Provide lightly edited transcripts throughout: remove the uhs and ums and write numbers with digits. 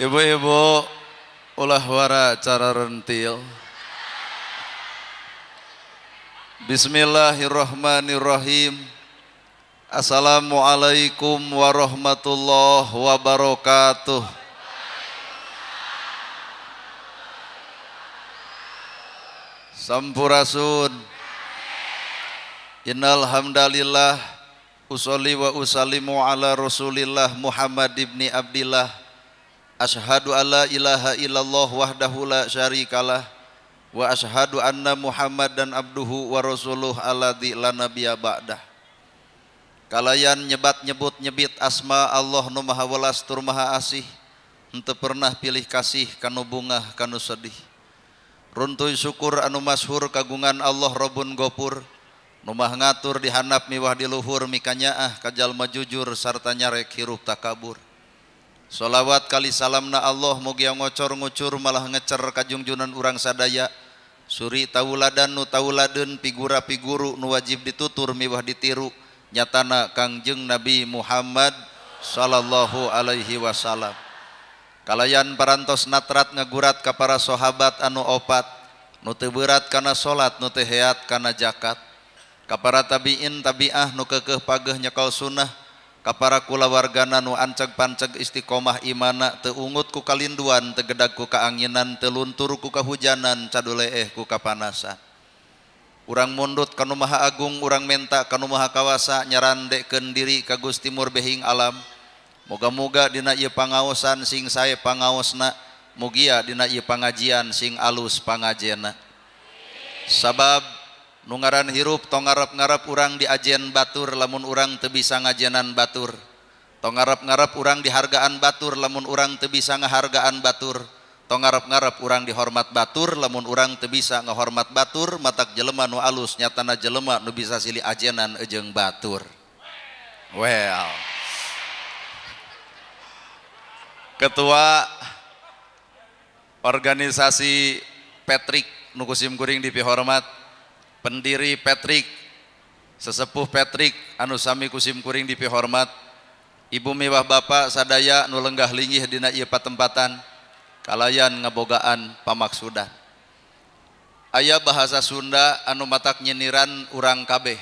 Ibu-ibu ulah wara cara rentil. Bismillahirrahmanirrahim. Assalamualaikum warahmatullahi wabarakatuh. Sampurasun. Innal hamdalillah usolli wa usallimu ala Rasulillah Muhammad ibni Abdillah. Asyhadu alla ilaha illallah wahdahu la syarikalah wa asyhadu anna Muhammadan abduhu wa rasuluh alladzi la nabiyya ba'dah. Kalayan nyebat nyebut nyebit asma Allah nu maha welas tur maha asih, henteu pernah pilih kasih kanu bungah kanu sedih. Runtuy syukur anu masyhur kagungan Allah Robun Gopur, nu maha ngatur di handap miwah di luhur mikanyaah ka jalma jujur sarta nyarek hirup takabur. Sholawat kali salamna Allah mugia ngocor ngucur malah ngecer kajungjunan urang sadaya. Suri tauladan nu tauladeun pigura piguru nu wajib ditutur miwah ditiru nyatana Kangjeng Nabi Muhammad sallallahu alaihi wasallam. Kalayan parantos natrat ngagurat ka para sahabat anu opat nu teu beurat kana salat nu teu heat kana zakat. Ka para tabiin tabiah nu keukeuh pageuh nyekel sunnah. Kapara kulawargana nu anceg-panceg istiqomah imana teu ungut ku kalinduan teu gedag ku kaanginan teu luntur ku kahujanan caduleeh ku kapanasan. Urang mundut ka nu Maha Agung, urang menta ka nu Maha Kawasa, nyarandekeun diri ka Gusti Murbehing alam. Moga-moga dina ieu pangaosan sing sae pangaosna, mugia dina ieu pangajian sing alus pangajena. Sabab nu ngaran hirup tong ngarep-ngarep urang diajen batur lamun urang teu bisa ngajenan batur. Tong ngarep-ngarep urang dihargaan batur lamun urang teu bisa ngahargaan batur. Tong ngarep-ngarep urang dihormat batur lamun urang teu bisa ngahormat batur. Matak jelema nu alus nyatana jelema nu bisa silih ajenan jeung batur. Well. Ketua organisasi Patrick nu kusim kuring dipihormat, pendiri Patrick, sesepuh Patrick anu sami kusim kuring dipihormat, ibu miwah bapak sadaya nu lenggah linggih dina ieu patempatan kalayan ngabogaan pamaksudan. Aya bahasa Sunda anu matak nyiniran urang kabeh,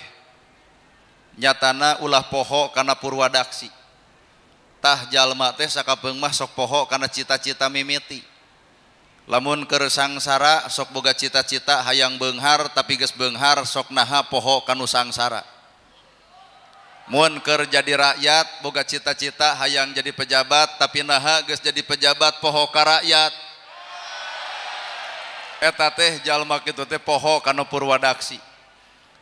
nyatana ulah poho kana purwadaksi. Tah jalma teh sakapeung mah sok poho kana cita-cita mimiti. Lamun keur sangsara sok boga cita-cita hayang beunghar, tapi geus beunghar sok naha poho kanu sangsara. Mun keur jadi rakyat boga cita-cita hayang jadi pejabat, tapi naha geus jadi pejabat poho ka rakyat. Eta teh jalma kitu teh poho kanu purwadaksi.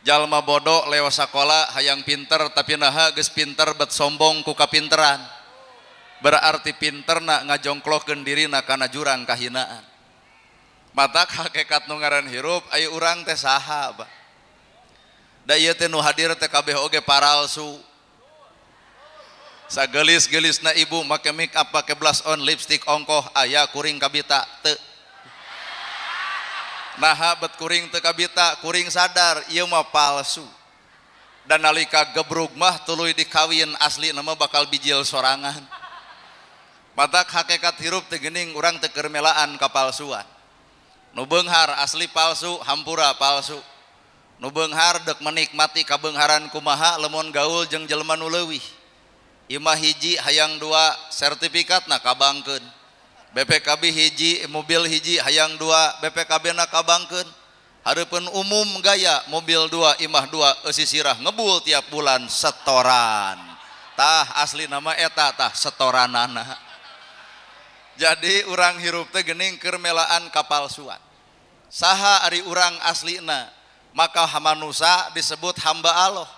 Jalma bodoh lewat sakola hayang pinter, tapi naha geus pinter bet sombong ku kapinteran. Berarti pinterna ngajongklokeun dirina kana jurang kahinaan. Matak hakikat nu ngaran hirup aya urang teh saha ba. Da ieu teh nu hadir teh kabeh oge paralsu. Sagelis-gelisna ibu make make up, make blush on, lipstick ongkoh, aya kuring kabita teu. Naha bet kuring teu kabita, kuring sadar ieu mah palsu. Dan nalika gebrug mah tuluy dikawin, asli nama bakal bijil sorangan. Matak hakikat hirup teh geuning urang teu keur melaan kapalsuan. Nu beunghar asli palsu, hampura palsu. Nu beunghar deuk menikmati kabeungharan kumaha lamun gaul jeung jelema nu leuwih. Imah hiji hayang dua, sertifikatna kabangkeun. BPKB hiji, mobil hiji hayang dua, BPKB na kabangkeun. Hareupeun umum gaya mobil dua, imah dua, eusi sirah ngebul tiap bulan setoran. Tah asli nama eta tah setoranana. Jadi urang hirup teh geuning keur melaan kapalsuan. Saha ari urang aslina, maka manusa disebut hamba Allah.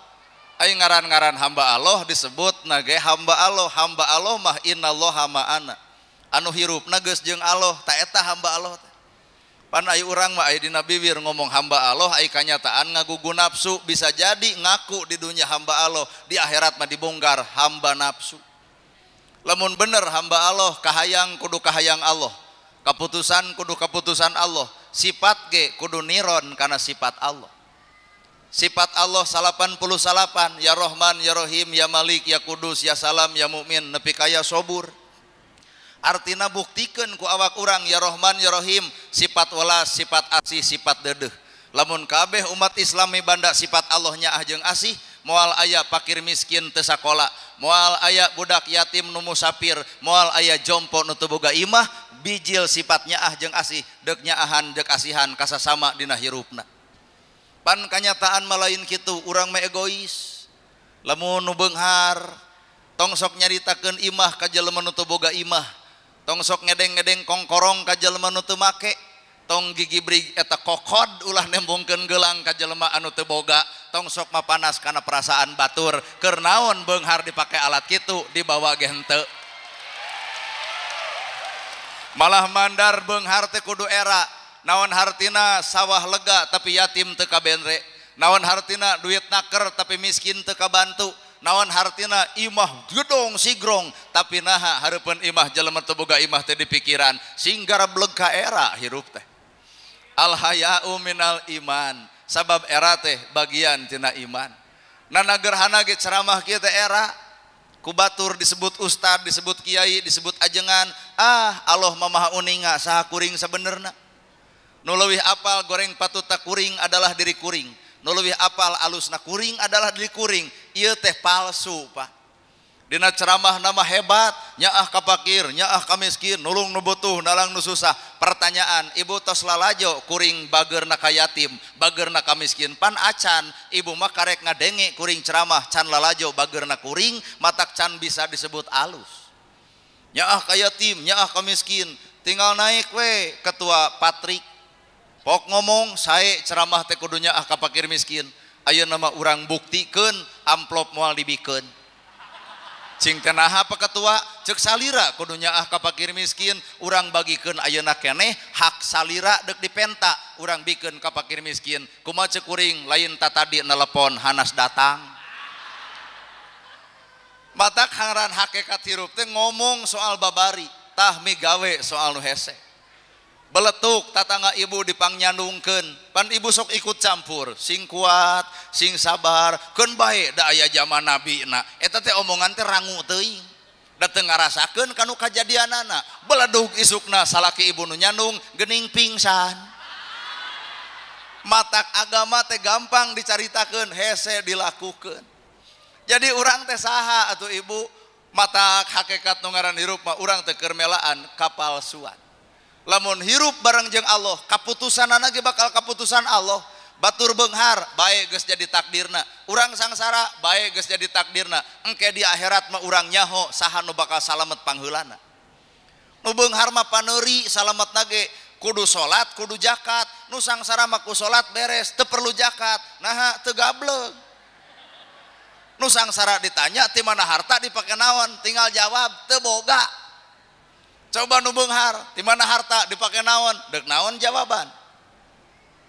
Ai ngaran-ngaran hamba Allah disebut nage hamba Allah. Hamba Allah mah innallaha ma'ana. Anu hirupna geus jeung Allah, ta eta hamba Allah teh. Pan ai urang mah ai dina bibir ngomong hamba Allah, ai kanyataan ngagugu nafsu, bisa jadi ngaku di dunia hamba Allah, di akhirat mah dibongkar hamba nafsu. Lamun bener hamba Allah, kahayang kudu kahayang Allah, kaputusan kudu kaputusan Allah, sifat ge kudu niron kana sifat Allah. Sifat Allah 88, ya Rahman, ya Rahim, ya Malik, ya Kudus, ya Salam, ya Mukmin, nepi ka ya Sobur. Artina buktikeun ku awak urang ya Rahman ya Rahim, sifat welas, sifat asih, sifat deudeuh. Lamun kabeh umat Islam mibanda sifat Allah nyaah jeung asih, moal aya pakir miskin teu sakola, moal aya budak yatim nu musafir, moal aya jompo nu teu boga imah, bijil sifat nyaah jeung asih, deuk nyaahan deuk asihan kasasama dina hirupna. Pan kanyataan mah lain kitu, urang mah egois. Lamun nu beunghar tong sok nyaritakeun imah ka jelema nu teu boga imah, tong sok ngedeng-ngedeng kongkorong ka jelema nu teu make, tong gigibrig eta kokod ulah nembongkeun gelang ka jelema anu teu boga, tong sok mapanas kana perasaan batur, keur naon beunghar dipake alat kitu dibawa ge henteu. Malah mandar beunghar teh kudu era, naon hartina sawah lega tapi yatim teu kabenre, naon hartina duit naker tapi miskin teu kabantu, naon hartina imah gedong sigrong tapi naha hareupeun imah jelema teu boga imah teh dipikiran, sing garableg ka era hirup teh. Al haya'u minal iman, sabab era teh bagian tina iman. Nana gerhana ge ceramah kieu teh era, ku batur disebut ustad, disebut kiai, disebut ajengan, ah Allah mah maha uninga saha kuring sabenerna. Nu leuwih apal goreng patuta kuring adalah diri kuring, nu leuwih apal alusna kuring adalah diri kuring. Ieu teh palsu Pak. Dina ceramah nama hebat, nyaah ka pakir, nyaah ka miskin, nulung nu butuh, nalang nu susah. Pertanyaan, ibu tos lalajo kuring bageurna ka yatim, bageurna ka miskin, pan acan, ibu mah karek ngadenge kuring ceramah can lalajo bageurna kuring, matak can bisa disebut alus. Nyaah ka yatim, nyaah ka miskin, tinggal naik we ketua Patrik. Pok ngomong sae ceramah teh kudu nyaah ka pakir miskin. Ayeuna mah urang buktikeun amplop moal dibikeun. Cing teh naha Pak Ketua, ceuk salira kudu nyaah ka pakir miskin, urang bagikeun ayeuna keneh hak salira deuk dipenta, urang bikeun ka pakir miskin. Kumaha ceuk kuring lain tatadi nelepon hanas datang. Matak hangaran hakikat hirup teh ngomong soal babari, tah migawe soal nu hese. Beletuk tatangga ibu dipangnyandungkeun, pan ibu sok ikut campur, sing kuat, sing sabar, keun bae da aya zaman nabi na. Eta teh omongan teh rangu teuing. Da teu ngarasakeun kanu kajadianana. Beledug isukna salaki ibu nu nyandung geuning pingsan. Matak agama teh gampang dicaritakeun, hese dilakukeun. Jadi urang teh saha atuh ibu, matak hakikat nu ngaran hirup mah urang teh keur melaan kapalsuan. Lamun hirup bareng jeung Allah, kaputusanana ge bakal kaputusan Allah. Batur beunghar bae geus jadi takdirna, urang sangsara bae geus jadi takdirna. Engke di akhirat mah urang nyaho saha nu bakal salamet pangheulana. Nu beunghar mah paneuri salametna ge kudu salat, kudu zakat. Nu sangsara mah ku salat beres, teu perlu zakat. Naha teu gableg. Nu sangsara ditanya ti mana harta dipake naon, tinggal jawab teu boga. Coba nu beunghar, di mana harta dipake naon? Deuk naon jawaban?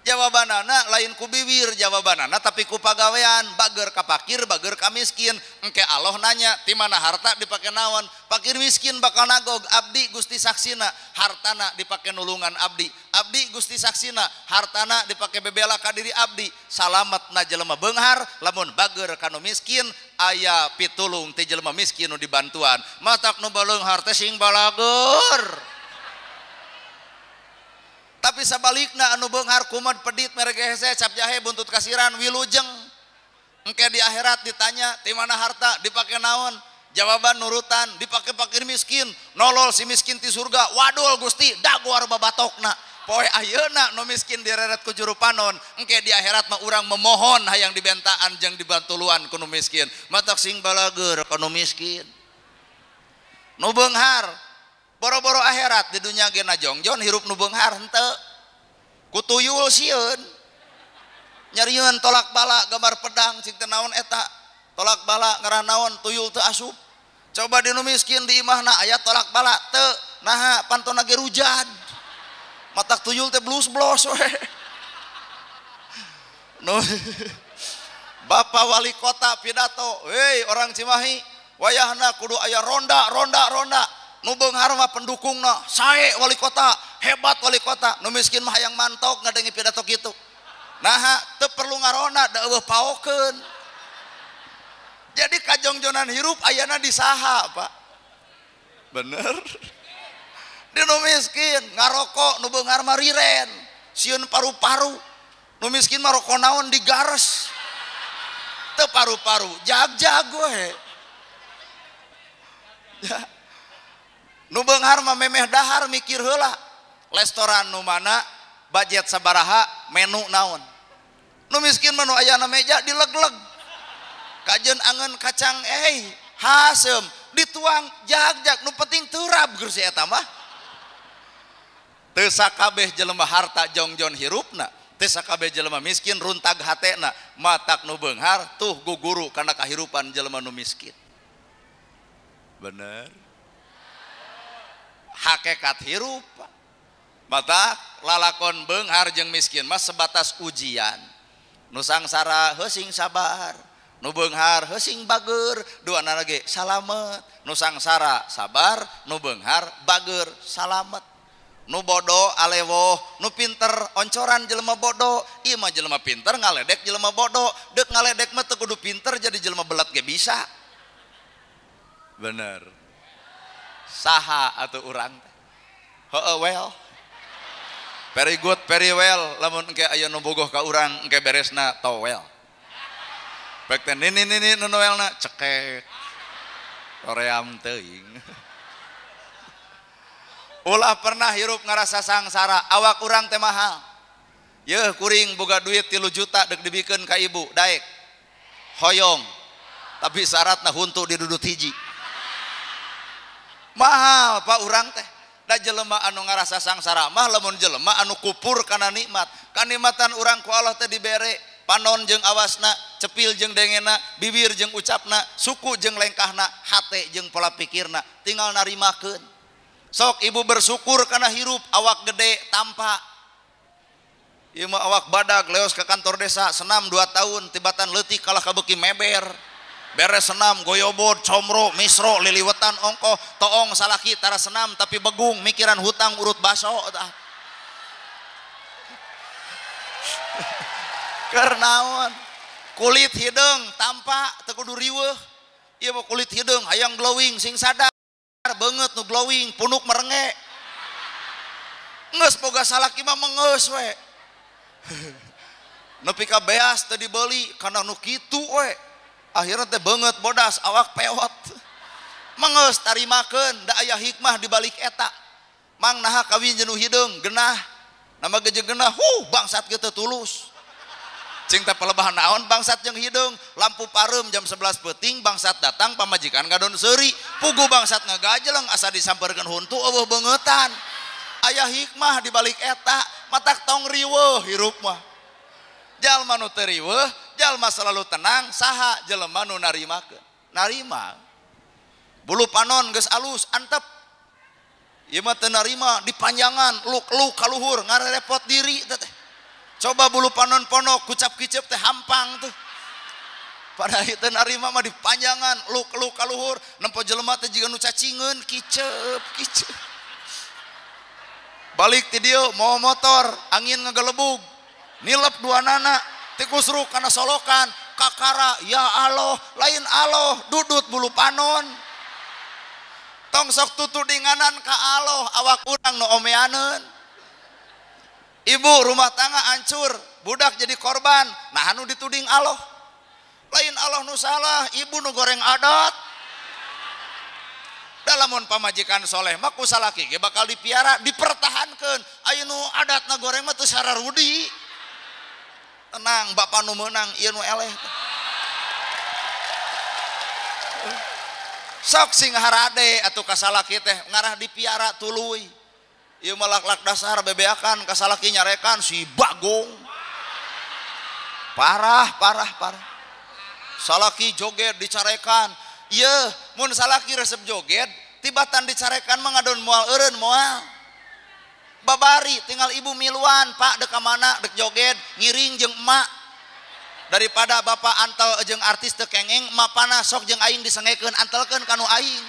Jawabanana lain ku bibir jawabanana tapi ku pagawean, bager ka pakir, bager ka miskin. Engke Allah nanya, di mana harta dipake naon? Pakir miskin bakal nagog, abdi Gusti saksina, hartana dipake nulungan abdi. Abdi Gusti saksina, hartana dipake bebela ka diri abdi. Salametna jelema beunghar lamun bager ka nu miskin, aya pitulung ti jelema miskin nu dibantuan. Matak nu baleunghar teh sing balager. Tapi sabalikna anu beunghar kumat pedit merege hese cap jahe buntut kasiran wilujeng. Engke di akhirat ditanya di mana harta dipake naon? Jawaban nurutan dipake pakir miskin, nolol si miskin ti surga. Wadul Gusti daguar babatokna. Poe ayeuna nu miskin direret ku juru panon, engke di akhirat mah urang memohon hayang dibentaan jeung dibantuluan ku nu miskin. Matak sing balager ka nu miskin. Nu beunghar boro-boro akhirat di dunya ge najongjon hirup nu beunghar henteu. Ku tuyul sieun. Nyarieun tolak bala gambar pedang cing teh naon eta. Tolak bala ngarah naon tuyul teu asup. Coba di nu miskin di imahna aya tolak bala teu, naha pantona ge rujad. Matak tuyul teh blus-blos we. Nu Bapak wali kota pidato, "Hei orang Cimahi, wayahna kudu aya ronda, ronda, ronda." Nu beunghar mah pendukungna, sae wali kota, hebat wali kota. Nu miskin mah hayang mantok ngadengi pidato kitu. Naha teu perlu ngaronda da eueuh paokeun. Jadi kajongjonan hirup ayana di saha, Pak? Bener. Di nu miskin ngarokok nu beunghar mah riren, sieun paru-paru. Nu miskin mah rokok naon digares. Teu paru-paru, jag-jag we. Ya. Nu beunghar mah memeh dahar mikir heula. Restoran nu mana, budget sabaraha, menu naon. Nu miskin mah nu aya na meja dileg-leg. Kajeun angeun kacang haseum dituang jag-jag, nu penting terap ger si eta mah. Teu sakabeh jelema harta jongjon hirupna, teu sakabeh jelema miskin runtag hatena, matak nu beunghar tuh guguru kana kahirupan jelema nu miskin. Bener. Hakekat hirup. Matak lalakon beunghar jeung miskin mah sebatas ujian. Nu sangsara heuh sing sabar, nu beunghar heuh sing bager, duanana ge salamet. Nu sangsara sabar, nu beunghar bager salamet. Nu bodoh alewoh, nu pinter oncoran jelema bodoh. Ieu mah jelema pinter ngaledek jelema bodoh. Deuk ngaledek mah teu kudu pinter jadi jelema belat ge bisa. Bener. Saha atuh urang teh? Heueuh well. Very good, very well. Lamun engke aya nu bogoh ka urang engke beresna towel. Pek teh nini nini nu noelna cekek. Koream teuing. Ulah pernah hirup ngarasa sangsara, awak urang teh mahal. Yeuh kuring boga duit 3 juta deuk dibikeun ka ibu, daek. Hoyong. Tapi syaratna huntu didudut hiji. Mahal pak urang teh. Da jelema anu ngarasa sangsara mah lamun jelema anu kupur kana nikmat. Kanikmatan urang ku Allah teh dibere panon jeung awasna, cepil jeung dengena, bibir jeung ucapna, suku jeung lengkahna, hate jeung pola pikirna, tinggal narimakeun. Sok ibu bersyukur karena hirup awak gede tampak. Ieu mah awak badag leos ke kantor desa senam 2 tahun tibatan leutik kalah kabeuki meber. Beres senam goyobod, comro, misro, liliwetan ongkoh, toong salaki tara senam tapi begung mikiran hutang urut baso tah. Keur naon? Kulit hideung tampak teu kudu riweuh. Ieu mah kulit hideung hayang glowing sing sadar. Banget nu glowing punuk merenge geus boga salaki mah mengeus we. Nepi ka beas teu dibeli kana nu kitu we. Akhirna teh beungeut bodas awak pewot. Mengeus tarimakeun da aya hikmah di balik eta. Mang naha kawin jeung nu hideung genah. Nama ge jeung genah huh bangsat ge teu tulus. Cing teh pelebahan naon bangsat jeung hideung, lampu pareum jam 11 peuting bangsat datang pamajikan ngadon seuri, pugu bangsat ngagajeleng asa disamperkeun huntu eueuh beungeutan. Aya hikmah di balik eta, matak tong riweuh hirup mah. Jalma nu teu riweuh, jalma selalu tenang, saha jelema nu narimakeun. Narima. Bulu panon geus alus antep. Ieu mah teu narima dipanjangan luk-luk kaluhur ngarepot diri teh. Coba bulu panon ponok kucap kicep teh hampang tuh. Pada itu narima mah dipanjangan luk-luk kaluhur nempo jelema teh jiga nu cacingeun kicep kicep. Balik ti dieu mawa motor angin ngagelebug nilep dua nana tikus ruk kana solokan kakara ya Allah lain Allah dudut bulu panon. Tong sok tutudinganan ka Allah awak urang nu omeaneun. Ibu rumah tangga hancur, budak jadi korban, nah anu dituding Allah. Lain Allah nu salah, ibu nu goreng adat. Dalamun pamajikan soleh mah ku salaki ge bakal dipiara, dipertahankeun. Aya nu adatna goreng mah teu sararudi. Tenang, bapak nu meunang, ieu nu eleh. Sok sing harade atuh ka salaki teh ngarah dipiara tuluy. Ieu mah lak-lak dasar bebeakan ka salaki nyarekan si bagong. Parah, parah, parah. Salaki joget dicarekan. Ieu mun salaki resep joget, tibatan dicarekan mah ngadon moal eureun moal. Babari tinggal ibu miluan, Pak dek ka mana dek joget, ngiring jeung emak. Daripada bapak antel jeung artis teu kengeng, emak panas sok jeung aing disengekeun antelkeun ka nu aing.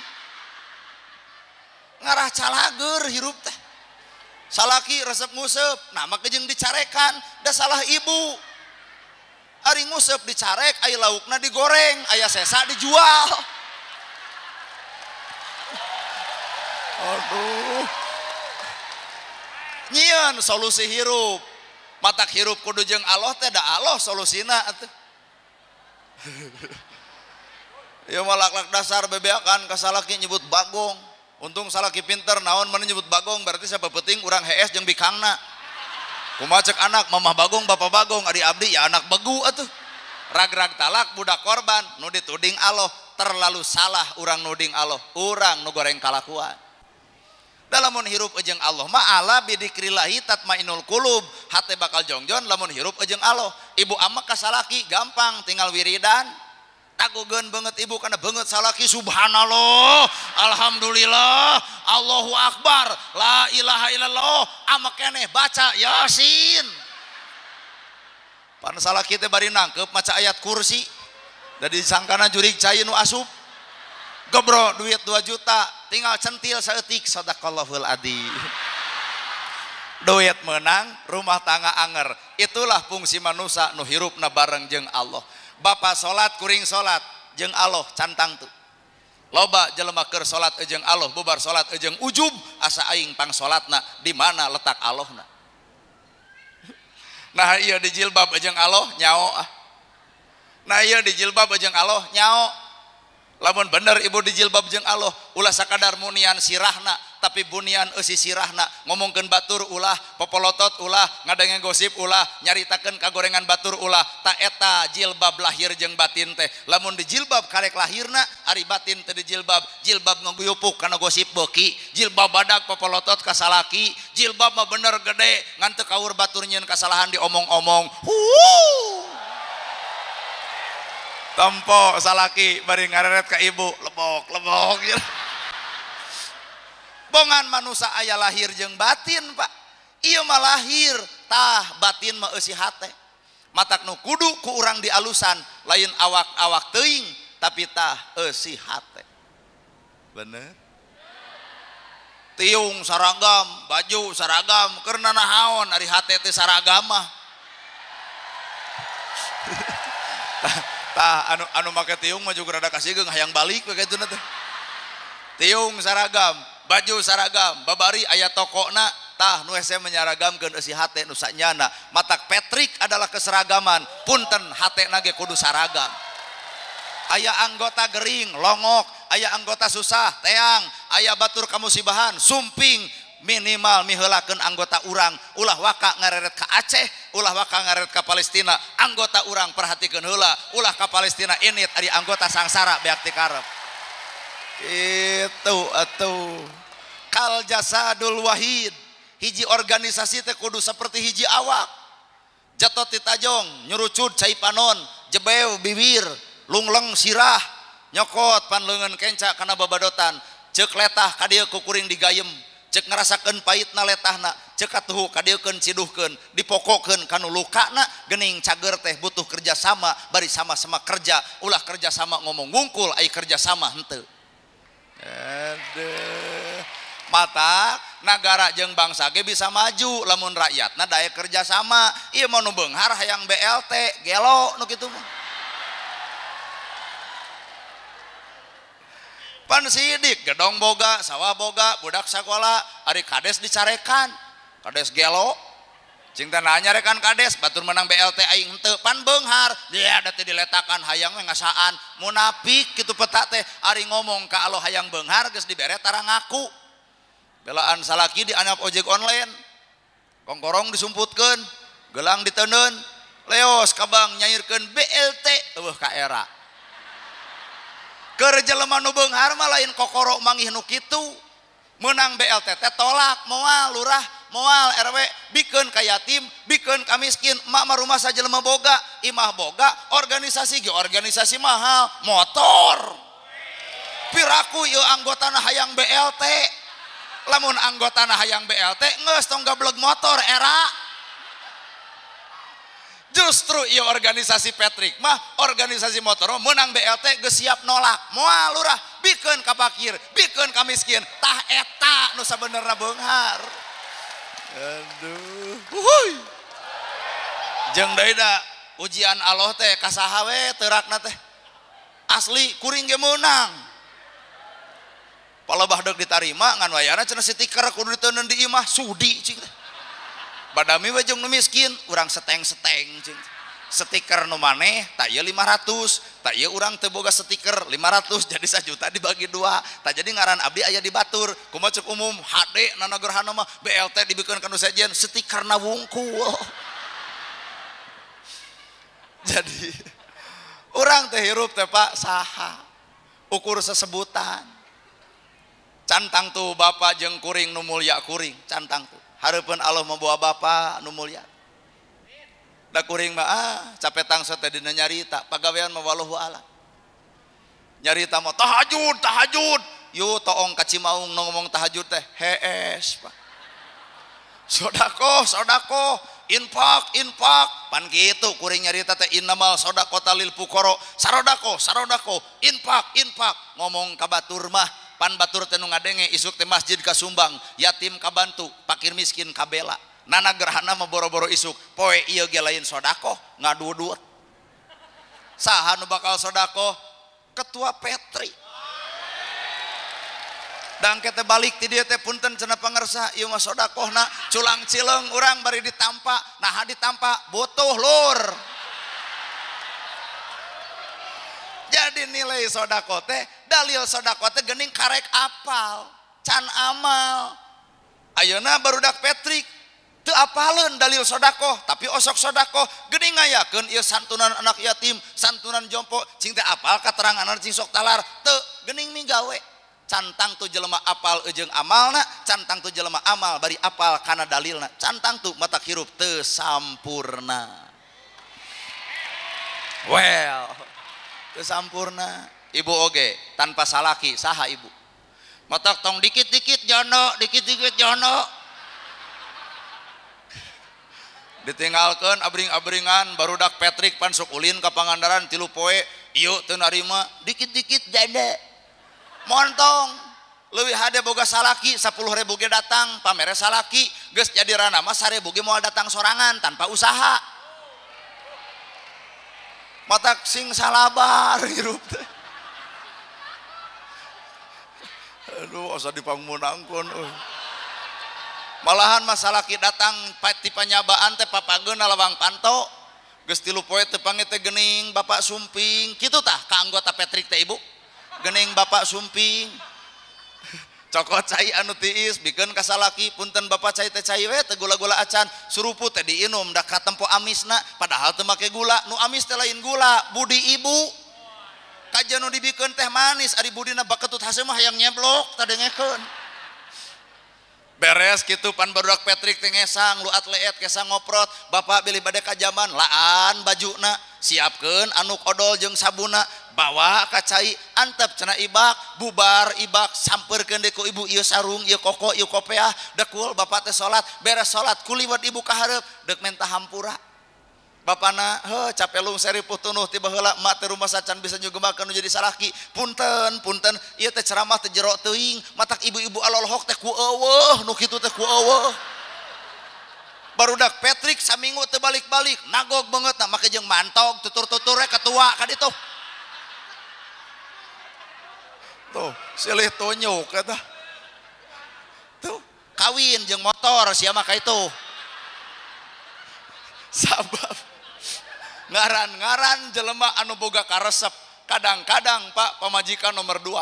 Ngarah calager hirup teh. Salaki resep nguseup, nah maka jeung dicarekan, da salah ibu. Ari nguseup dicarek, ari laukna digoreng, aya sesa dijual. Aduh. Nyieun solusi hirup. Matak hirup kudu jeung Allah teh da Allah solusina atuh. Ieu mah lak-lak dasar bebeakan ka salaki nyebut bagong. Untung salaki pinter naon mana nyebut bagong berarti sapepeting urang hees jeung bikangna. Kumaha cek anak mamah bagong bapak bagong ari abdi ya anak begu atuh. Rag-rag talak budak korban nu dituding Allah. Terlalu salah urang nuding Allah, urang nu goreng kalakuan. Lamun hirup jeung Allah mah ala bidikrillahi tatmainul qulub, hate bakal jongjon lamun hirup jeung Allah. Ibu amak ka salaki gampang tinggal wiridan. Tagogeun beungeut ibu kana beungeut salaki subhanallah, alhamdulillah, Allahu akbar, la ilaha illallah, amak keneh baca Yasin. Pan salaki teh bari nangkep maca ayat kursi. Jadi sangkana jurig cai nu asup. Gebro duit 2 juta, tinggal centil saeutik sadaqallahul adzim. Duit menang, rumah tangga anger. Itulah fungsi manusia nu hirupna bareng jeung Allah. Bapak salat kuring salat jeung Allah cantang tuh. Loba jelema keur salat jeung Allah, bubar salat jeung ujub, asa aing pang salatna di mana letak Allahna. Nah ieu di jilbab jeung Allah nyao ah. Nah iya di jilbab jeung Allah nyao. Lamun bener ibu di jilbab jeung Allah ulah sakadar munian sirahna tapi bunian eusi sirahna, ngomongkeun batur ulah, popolotot ulah, ngadenge gosip ulah, nyaritakeun kagorengan batur ulah. Ta eta jilbab lahir jeung batin teh. Lamun di jilbab karek lahirna ari batin teh di jilbab, jilbab ngaguyupuk kana gosip beuki, jilbab badak popolotot ka salaki, jilbab mah bener gede ngan teu kaur batur nyieun kasalahan diomong-omong. Huuu. Tempo salaki bari ngareret ka ibu lebok lebok. Bongan manusia aya lahir jeung batin pak. Ieu mah lahir tah batin mah eusi hate. Matak nu kudu ku urang dialusan lain awak-awak teuing tapi tah eusi hate. Bener? Tiung saragam, baju saragam, keur nanahaon ari hate teh saragam mah. Tah anu make tiung mah juga rada kasigeung hayang balik we kitu teh. Tiung saragam, baju saragam, babari aya tokona tah nu hese menyaragamkeun eusi hate nu sanyana. Matak Patrick adalah keseragaman, punten hatena ge kudu saragam. Aya anggota gering, longok, aya anggota susah, teang, aya batur kamusibahan, sumping, minimal miheulakeun anggota urang, ulah waka ngareret ka Aceh, ulah waka ngareret ka Palestina, anggota urang perhatikeun heula, ulah ka Palestina init ari anggota sangsara beak ti karep. Itu atuh. Kal jasadul wahid, hiji organisasi teh kudu seperti hiji awak. Jatot ti tajong, nyurucud cai panon, jebew bibir, lungleng sirah, nyokot panleungeun kenca kana babadotan, ceuk letah ka dieu ku kuring digayem. Cek ngerasakeun pahitna letahna, cek katuhu kadieukeun ciduhkeun, dipokokeun kanu lukana, geuning cager teh butuh kerjasama, bari sama-sama kerja, ulah kerjasama ngomong ngungkul, ai kerjasama henteu. Aduh. Mata nagara jeung bangsa ge bisa maju lamun rakyatna daek kerjasama. Ieu mah nu beunghar hayang BLT, gelo nu kitu mah. Pan sidik gedong boga, sawah boga, budak sekolah, ari kades dicarekan, kades gelo, cing teh nyarekan kades, batur menang BLT aing henteu, pan beunghar, dia ada teh diletakan hayang we ngasaan, munafik kitu peta teh, ari ngomong ka Allah hayang beunghar geus dibere tara ngaku. Belaan salaki di anak ojek online, kongkorong disumputkeun, gelang diteundeun, leos ka bank nyairkeun BLT eueuh ka era. Keur jelema nu beunghar mah lain kokoro mangih nu kitu. Menang BLT teh tolak, moal lurah, moal RW, bikeun ka yatim, bikeun ka miskin, emak mah rumah sajelema boga, imah boga, organisasi ge organisasi mahal, motor. Piraku ieu anggotana hayang BLT. Lamun anggotana hayang BLT geus tong gableg motor era. Justru ieu organisasi Patrick mah organisasi motor menang BLT geus siap nolak, moal lurah, bikeun ka fakir, bikeun ka miskin, tah eta nu sabenerna beunghar. Aduh, huhuy. Jeung deui da ujian Allah teh ka saha we teurakna teh. Asli kuring ge meunang. Palebah deuk ditarima ngan wayana cenah si tikar kudu diteundeun di imah sudi cing teh. Badami we jeung nu miskin, urang seteng-seteng cing. Stiker nu maneh tak ieu 500, tak ieu urang teu boga stiker 500 jadi 1 juta dibagi 2. Tak jadi ngaran abdi aya di batur. Kumaha cek umum HD nana gerhana mah BLT dibikeun ka nu sejen stikerna wungkul. Jadi urang teh hirup teh Pak saha ukur sesebutan. Cantang tuh bapak jeung kuring nu mulya kuring, cantang tuh. Hareupeun Allah membawa bapak nu mulya. Da kuring mah capek tangsa teh dina nyarita, pagawean mah wallahu alam. Nyarita mah tahajud, tahajud. Yo toong ka Cimaung nu ngomong tahajud teh hees Pak. Sodakoh, sodakoh, infak, infak. Pan kitu kuring nyarita teh innamal sodaqota lil fuqara, sarodakoh, sarodakoh, infak, infak. Ngomong ka batur mah pan batur teh nu ngadenge isuk teh masjid kasumbang, yatim kabantu, fakir miskin kabela. Nana gerhana mah boro-boro isuk, poe ieu ge lain sodakoh, ngaduduet. Saha nu bakal sodakoh? Ketua Petri. Dangke teh balik ti dieu teh punten cenah pangersa, ieu mah sodakohna culang cileung urang bari ditampa, naha ditampa butuh lur. Jadi nilai sodakoh teh, dalil sodakoh teh geuning karek apal, can amal. Ayeuna barudak Patrick teu apaleun dalil sodakoh, tapi osok sodakoh geuning ngayakeun ieu santunan anak yatim, santunan jompo, cing teh apal katerangan cing sok talar, teu geuning migawe. Cantang tu jelema apal jeung amalna, cantang tu jelema amal bari apal kana dalilna, cantang tu mata hirup teu sampurna. Well, teu sampurna. Ibu oge tanpa salaki saha ibu. Matak tong dikit-dikit jono, dikit-dikit jono. Ditinggalkeun abring-abringan barudak Patrick pan sok ulin ka Pangandaran 3 poe, ieu teu narima, dikit-dikit janda. Montong leuwih hade boga salaki 10.000 ge datang pamere salaki geus jadi rana mah 1.000 ge moal datang sorangan tanpa usaha. Matak sing salabar hirup teh. Aduh asa dipangmeunangkeun euy. Malahan mah salaki datang ti panyabaan teh papageuna lawang panto geus 3 poe teu panggih teh geuning bapak sumping kitu tah ka anggota Patrick teh ibu. Gening bapak sumping cokot cai anu tiis bikeun ka salaki punten bapak cai teh cai we teh gula-gula acan suruput teh diinum da katempo amisna padahal teu make gula nu amis teh lain gula budi ibu kajian nu dibikeun teh manis ari budina baketut haseum mah hayang nyeblok tadengekeun beres kitu pan barudak Patrick teh ngesang lu atleet kesang ngoprot bapak bilih bade ka jaman laan bajuna siapkeun anu odol jeung sabuna bawa ka cai antep cenah ibak bubar ibak sampeurkeun deui ku ibu ieu sarung ieu koko ieu kopeah dekul bapak teh salat beres salat kuliwat ibu ka hareup deuk menta hampura bapana heuh capek lung seripuh tunuh ti baheula emak teh rumah sacan bisa nyugemakeun nu jadi salaki punten punten ieu teh ceramah teh jero teuing matak ibu-ibu alolohok teh ku eueuh nu kitu teh ku eueuh barudak Patrick saminggu teu balik-balik nagog banget nah make jeung mantog tutur-tutur we ketua ka ditu tuh silih tunyuk eta tuh kawin jeung motor sia mah ka itu sabab ngaran-ngaran jelema anu boga karesep kadang-kadang Pak pamajikan nomor 2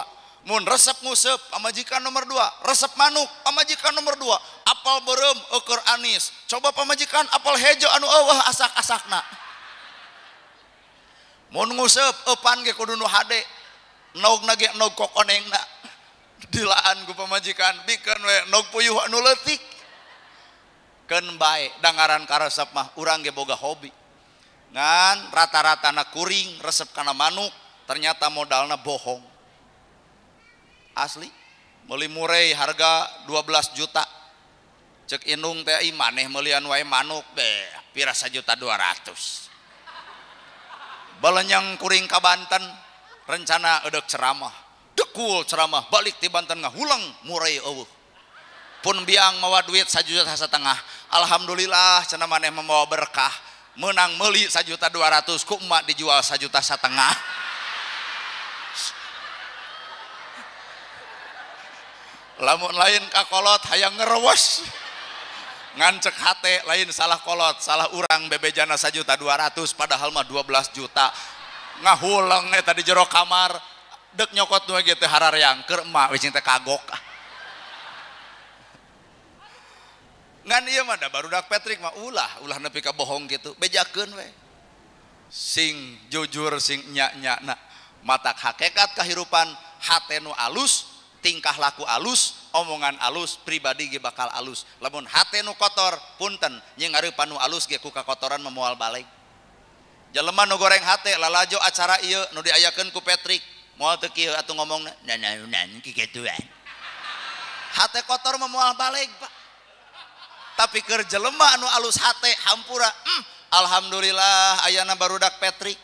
mun resep nguseup pamajikan nomor 2 resep manuk pamajikan nomor 2 apal beureum eueur anis coba pamajikan apal hejo anu eueuh asak-asakna mun nguseup eupan ge kudu nu hade nogna ge nog kokonengna dilaan ku pamajikan bikeun we nog puyuh anu leutik keun bae dangaran karesep mah urang ge boga hobi ngan rata-rata na kuring resep kana manuk ternyata modalna bohong asli meuli murei harga 12 juta cek indung teh ih maneh meulian wae manuk deh pira 1.200.000 balenyang kuring ka Banten rencana eudek ceramah dekul ceramah balik ti Banten ngahulang murei eueuh pun biang mawa duit 1,5 juta alhamdulillah cenah maneh membawa berkah menang meuli 1.200.000 ku emak dijual 1,5 juta lamun lain kakolot hayang ngerewes Ngan cek hate lain salah kolot, salah urang bebejana 1.200.000 padahal mah 12 juta. Ngahuleng eta di jero kamar, dek nyokot nu ge teh harareang keur emak we cing teh kagok. Ngan ieu mah da barudak Patrick mah ulah nepi ka bohong kitu, bejakeun we. Sing jujur sing nya-nyana. Matak hakikat kahirupan hate nu alus, tingkah laku alus, omongan alus, pribadi ge bakal alus. Lamun hate nu kotor, punten jeung ngareupan nu alus ge ku kakotoran memoal balik. Jelema nu goreng hate lalajo acara ieu nu diayakeun ku Patrick, moal teu kieu atuh ngomongna, nanaonan kikituan. Hate kotor memoal balik, Pak. Tapi keur jelema nu alus hate hampura, alhamdulillah ayana barudak Patrick.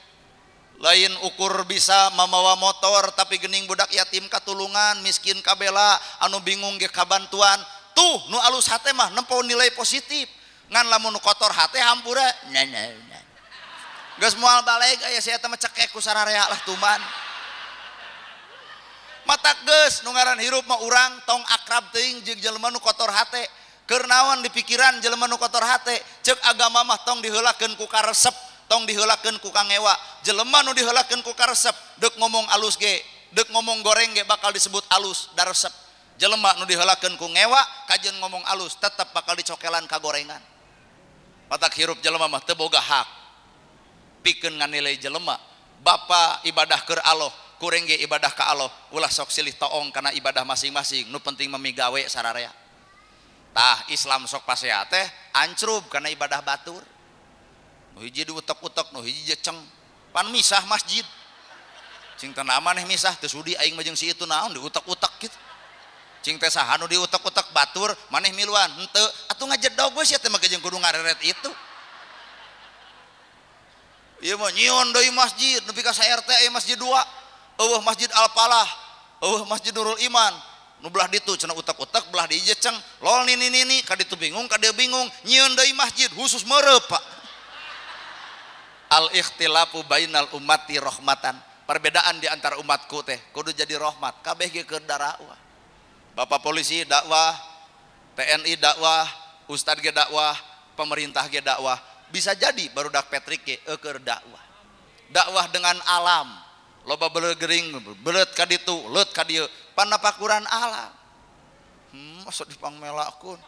Lain ukur bisa mamawa motor tapi gening budak yatim katulungan, miskin kabela, anu bingung ge kabantuan. Tuh nu alus hate mah nempo nilai positif. Ngan lamun nu kotor hate hampura, nah. Geus moal baleg aya si eta mah cekek ku sararea lah tuman. Matak geus nu ngaran hirup mah urang tong akrab teuing jeung jelema nu kotor hate. Keur naon di pikiran jelema nu kotor hate, ceuk agama mah tong diheulakeun ku karesep, tong diheulakeun ku kangewa. Jelema nu diheulakeun ku karesep, deuk ngomong alus ge, deuk ngomong goreng ge bakal disebut alus, da resep. Jelema nu diheulakeun ku ngewa, kajeun ngomong alus tetep bakal dicokelan ka gorengan. Matak hirup jelema mah teu boga hak pikeun nganilai jelema. Bapa ibadah keur Allah, kuring ge ibadah ka Allah, ulah sok silih toong kana ibadah masing-masing, nu penting mah migawe sararea. Tah Islam sok pasea teh ancrub kana ibadah batur. Nu hiji diutek-utek, nu hiji jeceng, pan misah masjid. Cing teh maneh misah teu sudi aing mah jeung si itu naon diutek-utek kitu. Cing teh saha nu diutek-utek batur, maneh miluan henteu, atuh ngajedog we sia teh mah jeung kudu ngareret itu. Ieu mah nyieun deui masjid nepi ka sa-RT aya masjid 2. Eueuh Masjid Al-Falah, eueuh Masjid Nurul Iman. Nu belah ditu cenah utek-utek, belah dieu jeceng, lol nini nini ka ditu bingung ka dieu bingung, nyieun deui masjid khusus meureup, Pak. Al ikhtilafu bainal ummati rahmatan. Perbedaan di antara umatku teh kudu jadi rahmat, kabeh ge keur dakwah. Bapak polisi dakwah, TNI dakwah, ustad ge dakwah, pemerintah ge dakwah. Bisa jadi barudak Patrick ge keur dakwah. Dakwah dengan alam. Loba belegering, belet ka ditu, leut ka dieu, panapakuran alam. Masa dipangmelakeun.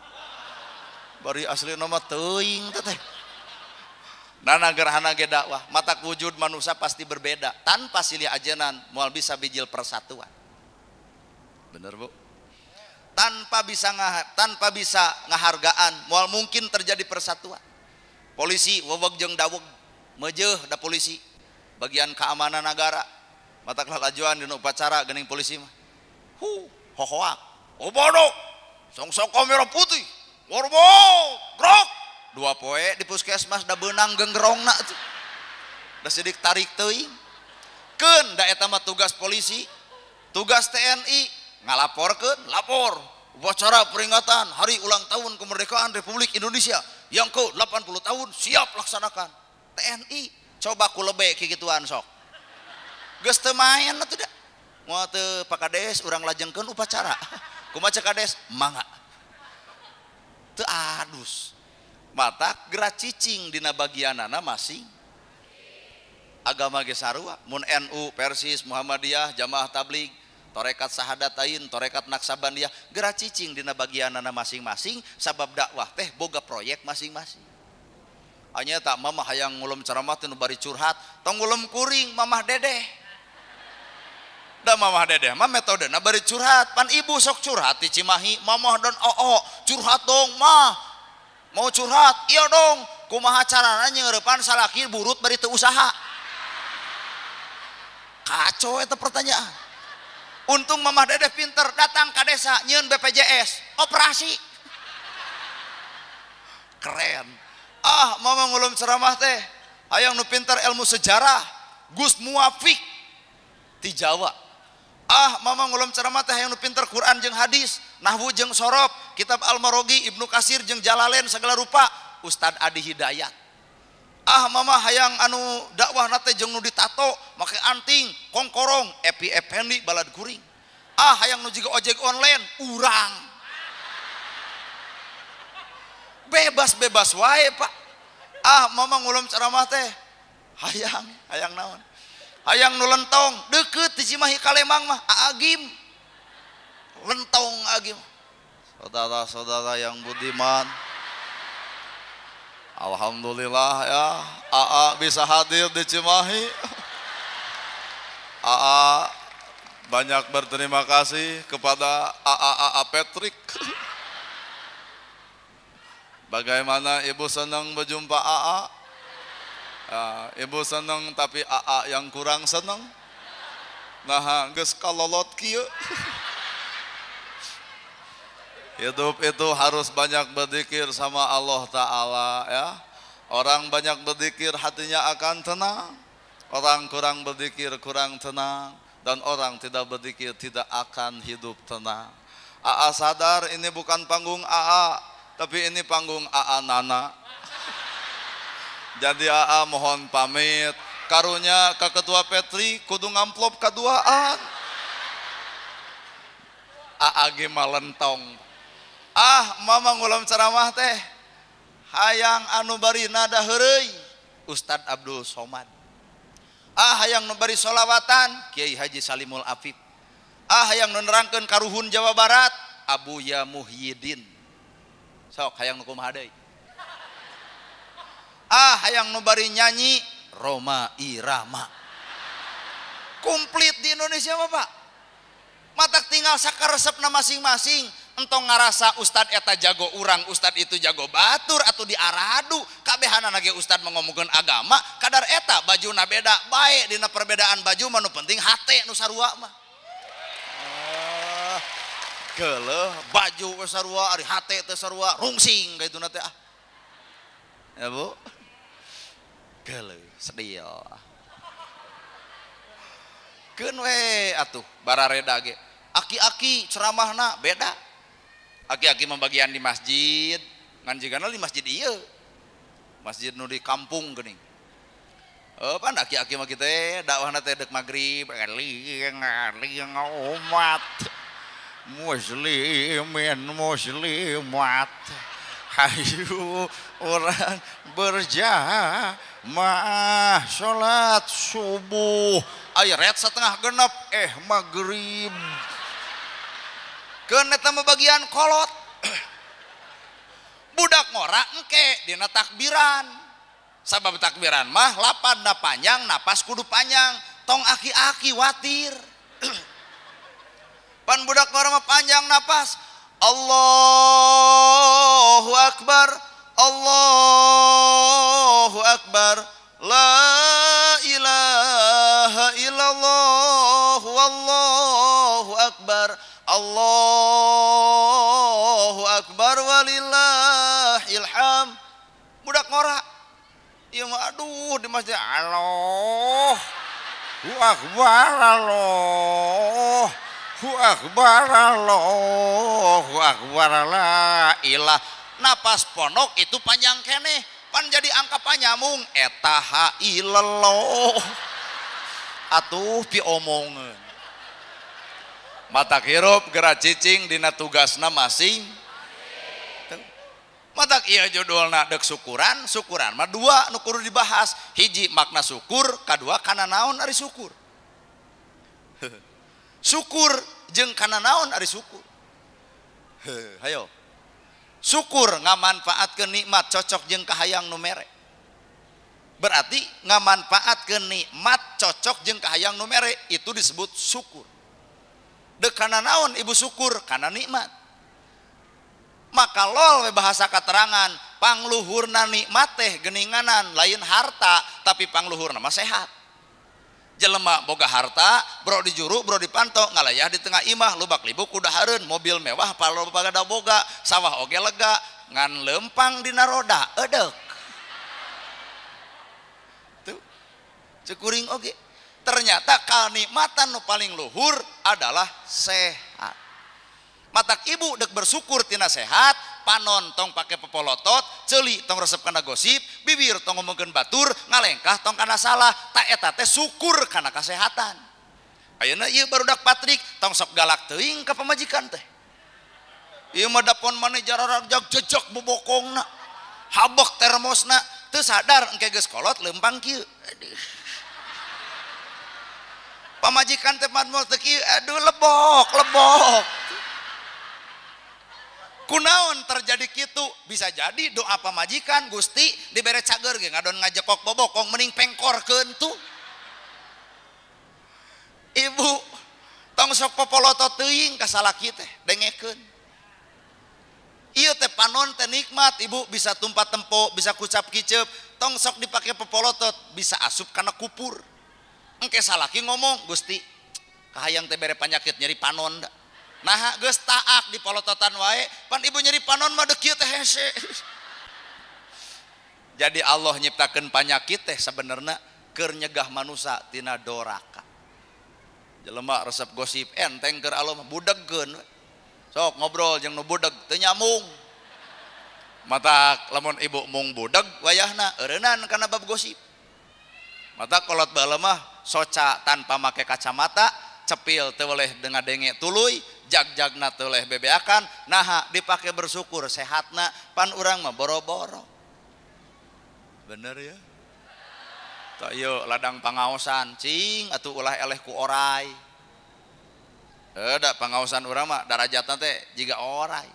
Bari aslina mah teuing teh. Nana gerhana ge dakwah, matak wujud manusia pasti berbeda. Tanpa silih ajenan moal bisa bijil persatuan. Bener, Bu? Tanpa bisa ngahargaan, moal mungkin terjadi persatuan. Polisi weweg jeung daweg, meujeuh da polisi. Bagian keamanan negara. Matak lalajuan dina upacara geuning polisi mah. Hu, hohoak. Obodo. Songsoko merah putih. Warbo, grok. 2 poe di puskesmas da beunang genggerongna tuh. Da sidik tarik teuing. Keun da eta mah tugas polisi, tugas TNI ngalaporkeun, lapor upacara peringatan hari ulang tahun kemerdekaan Republik Indonesia yang ke-80 tahun siap laksanakan. TNI coba ku lebe kikituan sok. Geus teu maen atuh da. Moal teu Pak Kades urang lajengkeun upacara. Kumaha cek Kades? Mangga. Teu adus. Matak gerak cicing dina bagianana masing. Agama ge sarua, mun NU, Persis, Muhammadiyah, Jamaah Tabligh, torekat Sahadatain, torekat Naksabandiyah, gerak cicing dina bagianana masing-masing sabab dakwah teh boga proyek masing-masing. Anya tak mamah hayang ngulem ceramah teh nu bari curhat, tong ngulem kuring mamah dedeh. Da mamah dedeh mah metodena bari curhat, pan ibu sok curhat di Cimahi, mamah dan oo, curhat dong mah. Mau curhat, iya dong. Kumaha carana nyeurepan salaki burut bari teu usaha. Kacau eta pertanyaan. Untung mamah dedeh pinter datang ka desa nyieun BPJS, operasi. Keren. Ah, mama ngulum ceramah teh, hayang nu pinter ilmu sejarah, Gus Muwafiq ti Jawa. Ah, mama ngulum ceramah teh hayang nu pinter Quran jeung hadis, nahwu jeung sorob, kitab Al-Marogi, Ibnu Kasir jeung Jalalain segala rupa, Ustad Adi Hidayat. Ah, mama hayang anu dakwah nate jeung nu ditato, make anting, kongkorong, Epi Effendi balad kuring. Ah, hayang nu jiga ojek online, urang. Bebas-bebas wae Pak. Ah mama ngulem ceramah teh hayang, hayang naon? Hayang nu lentong, deukeut di Cimahi ka Lembang mah Agim. Lentong Agim. Saudara-saudara yang budiman, alhamdulillah ya, AA bisa hadir di Cimahi. AA banyak berterima kasih kepada AA Patrick. Bagaimana ibu senang berjumpa AA? Ya, ibu senang tapi AA yang kurang senang. Nah, geus kalolot kieu. Hidup itu harus banyak berzikir sama Allah Ta'ala ya. Orang banyak berzikir hatinya akan tenang. Orang kurang berzikir kurang tenang. Dan orang tidak berzikir tidak akan hidup tenang. AA sadar ini bukan panggung AA, tapi ini panggung AA Nana. Jadi AA mohon pamit. Karunya ke Ketua Petri kudu ngamplop kaduaan. AA ge malentong. Ah mama ngulam ceramah teh hayang anu bari nada heureuy Ustad Abdul Somad. Ah hayang nu bari solawatan Kiai Haji Salimul Afif. Ah hayang nu nerangkeun karuhun Jawa Barat Abuya Muhyiddin. Sok hayang nu kumaha deui. Ah hayang nu bari nyanyi Roma Irama. Komplit di Indonesia mah Pak. Matak tinggal sakaresepna masing-masing. Entong ngarasa ustad eta jago urang, ustad itu jago batur atau diaradu. Kabehanana ge ustad mengomongkeun agama, kadar eta bajuna beda bae dina perbedaan baju mah nu penting hate nu sarua mah. Geuleuh baju we sarua ari hate teu sarua rungsing kaituna teh ah. Ya Bu. Geuleuh sedih. Keun we atuh barareda ge. Aki-aki ceramahna beda. Aki-aki membagian di masjid, ngan jigana di masjid ieu. Masjid nu di kampung geuning. Pan aki-aki mah kitu dakwahna teh deuk magrib, eling umat muslimin muslimat. Hayu orang berjamaah salat subuh. Aya ret setengah genep magrib. Keun eta mah bagian kolot. Budak ngora engke dina takbiran. Sabab takbiran mah lapanna panjang, napas kudu panjang, tong aki-aki watir. Pan budak ngora mah panjang napas. Allahu akbar, Allahu akbar, la ilaha illallah, wallahu akbar, Allahu akbar walillahil hamd. Budak ngora ieu mah aduh di masjid Allahu akbar, Allahu akbar, Allahu akbar, la ilah. Napas pondok itu panjang keneh, pan jadi angka panyamung eta ha ilallah. Atuh piomongeun. Matak hirup geura cicing dina tugasna masing. Matak ieu judulna deuk syukuran, syukuran mah dua nu kudu dibahas. Hiji makna syukur, kadua kana naon ari syukur. Syukur jeung kana naon ari syukur. Hayo. Syukur ngamanfaatkeun nikmat cocok jeung kahayang nu mere. Berarti ngamanfaatkeun nikmat cocok jeung kahayang nu mere itu disebut syukur. Dek kana naon ibu syukur? Kana nikmat. Maka lol we bahasa katerangan pangluhurna nikmat teh geninganan lain harta tapi pangluhurna mah sehat. Jelema boga harta, bro di juru, bro di panto, ngalayah di tengah imah, lubak libuk kuda hareun, mobil mewah palo pagada boga, sawah oge lega, ngan lempang dina roda, edek. Tuh, cekuring oge. Ternyata kanikmatan nu paling luhur adalah sehat. Matak ibu dek bersyukur tina sehat, panon tong pake pepolotot, ceuli tong resep kana gosip, bibir tong ngomongkeun batur, ngalengkah tong kana salah, tak eta teh syukur kana kasehatan. Ayeuna ieu barudak Patrik tong sok galak teuing ka pamajikan teh. Ieu mah dapon maneh jararajag jejak bobokongna. Habok termosna teu sadar engke geus kolot lempang kieu. Aduh. Pamajikan teh moal teu kieu, aduh lebok, lebok. Kunaon terjadi kitu? Bisa jadi doa pamajikan Gusti dibere cager ge ngadon ngajekok bobokong mending pengkorkeun tuh. Ibu tong sok popolotot teuing ka salaki teh dengekeun. Ieu teh panon teh nikmat ibu bisa tumpat tempo, bisa kucap kicep, tong sok dipake popolotot bisa asup kana kupur. Engke salaki ngomong Gusti kahayang teh bere panyakit nyeri panon da. Nah geus taak di polototan wae pan ibu nyeri panon mah deuk kieu teh hese. Jadi Allah nyiptakeun panyakit teh sebenarna keur nyegah manusa tina doraka. Jelema resep gosip enteng keur Allah mah budegkeun. Sok ngobrol jeung nu budeg teu nyambung. Matak lamun ibu mung budeg wayahna eureunnan kana bab gosip. Matak kolot baheula mah soca tanpa make kacamata, cepil teu boleh dengadenge tuluy, jag-jagna teu boleh bebeakan, naha dipake bersyukur sehatna pan urang mah boro-boro. Bener ya? Tak ieu ladang pangaosan cing atuh ulah eleh ku orai. Da pangaosan urang mah darajatna teh jiga orai.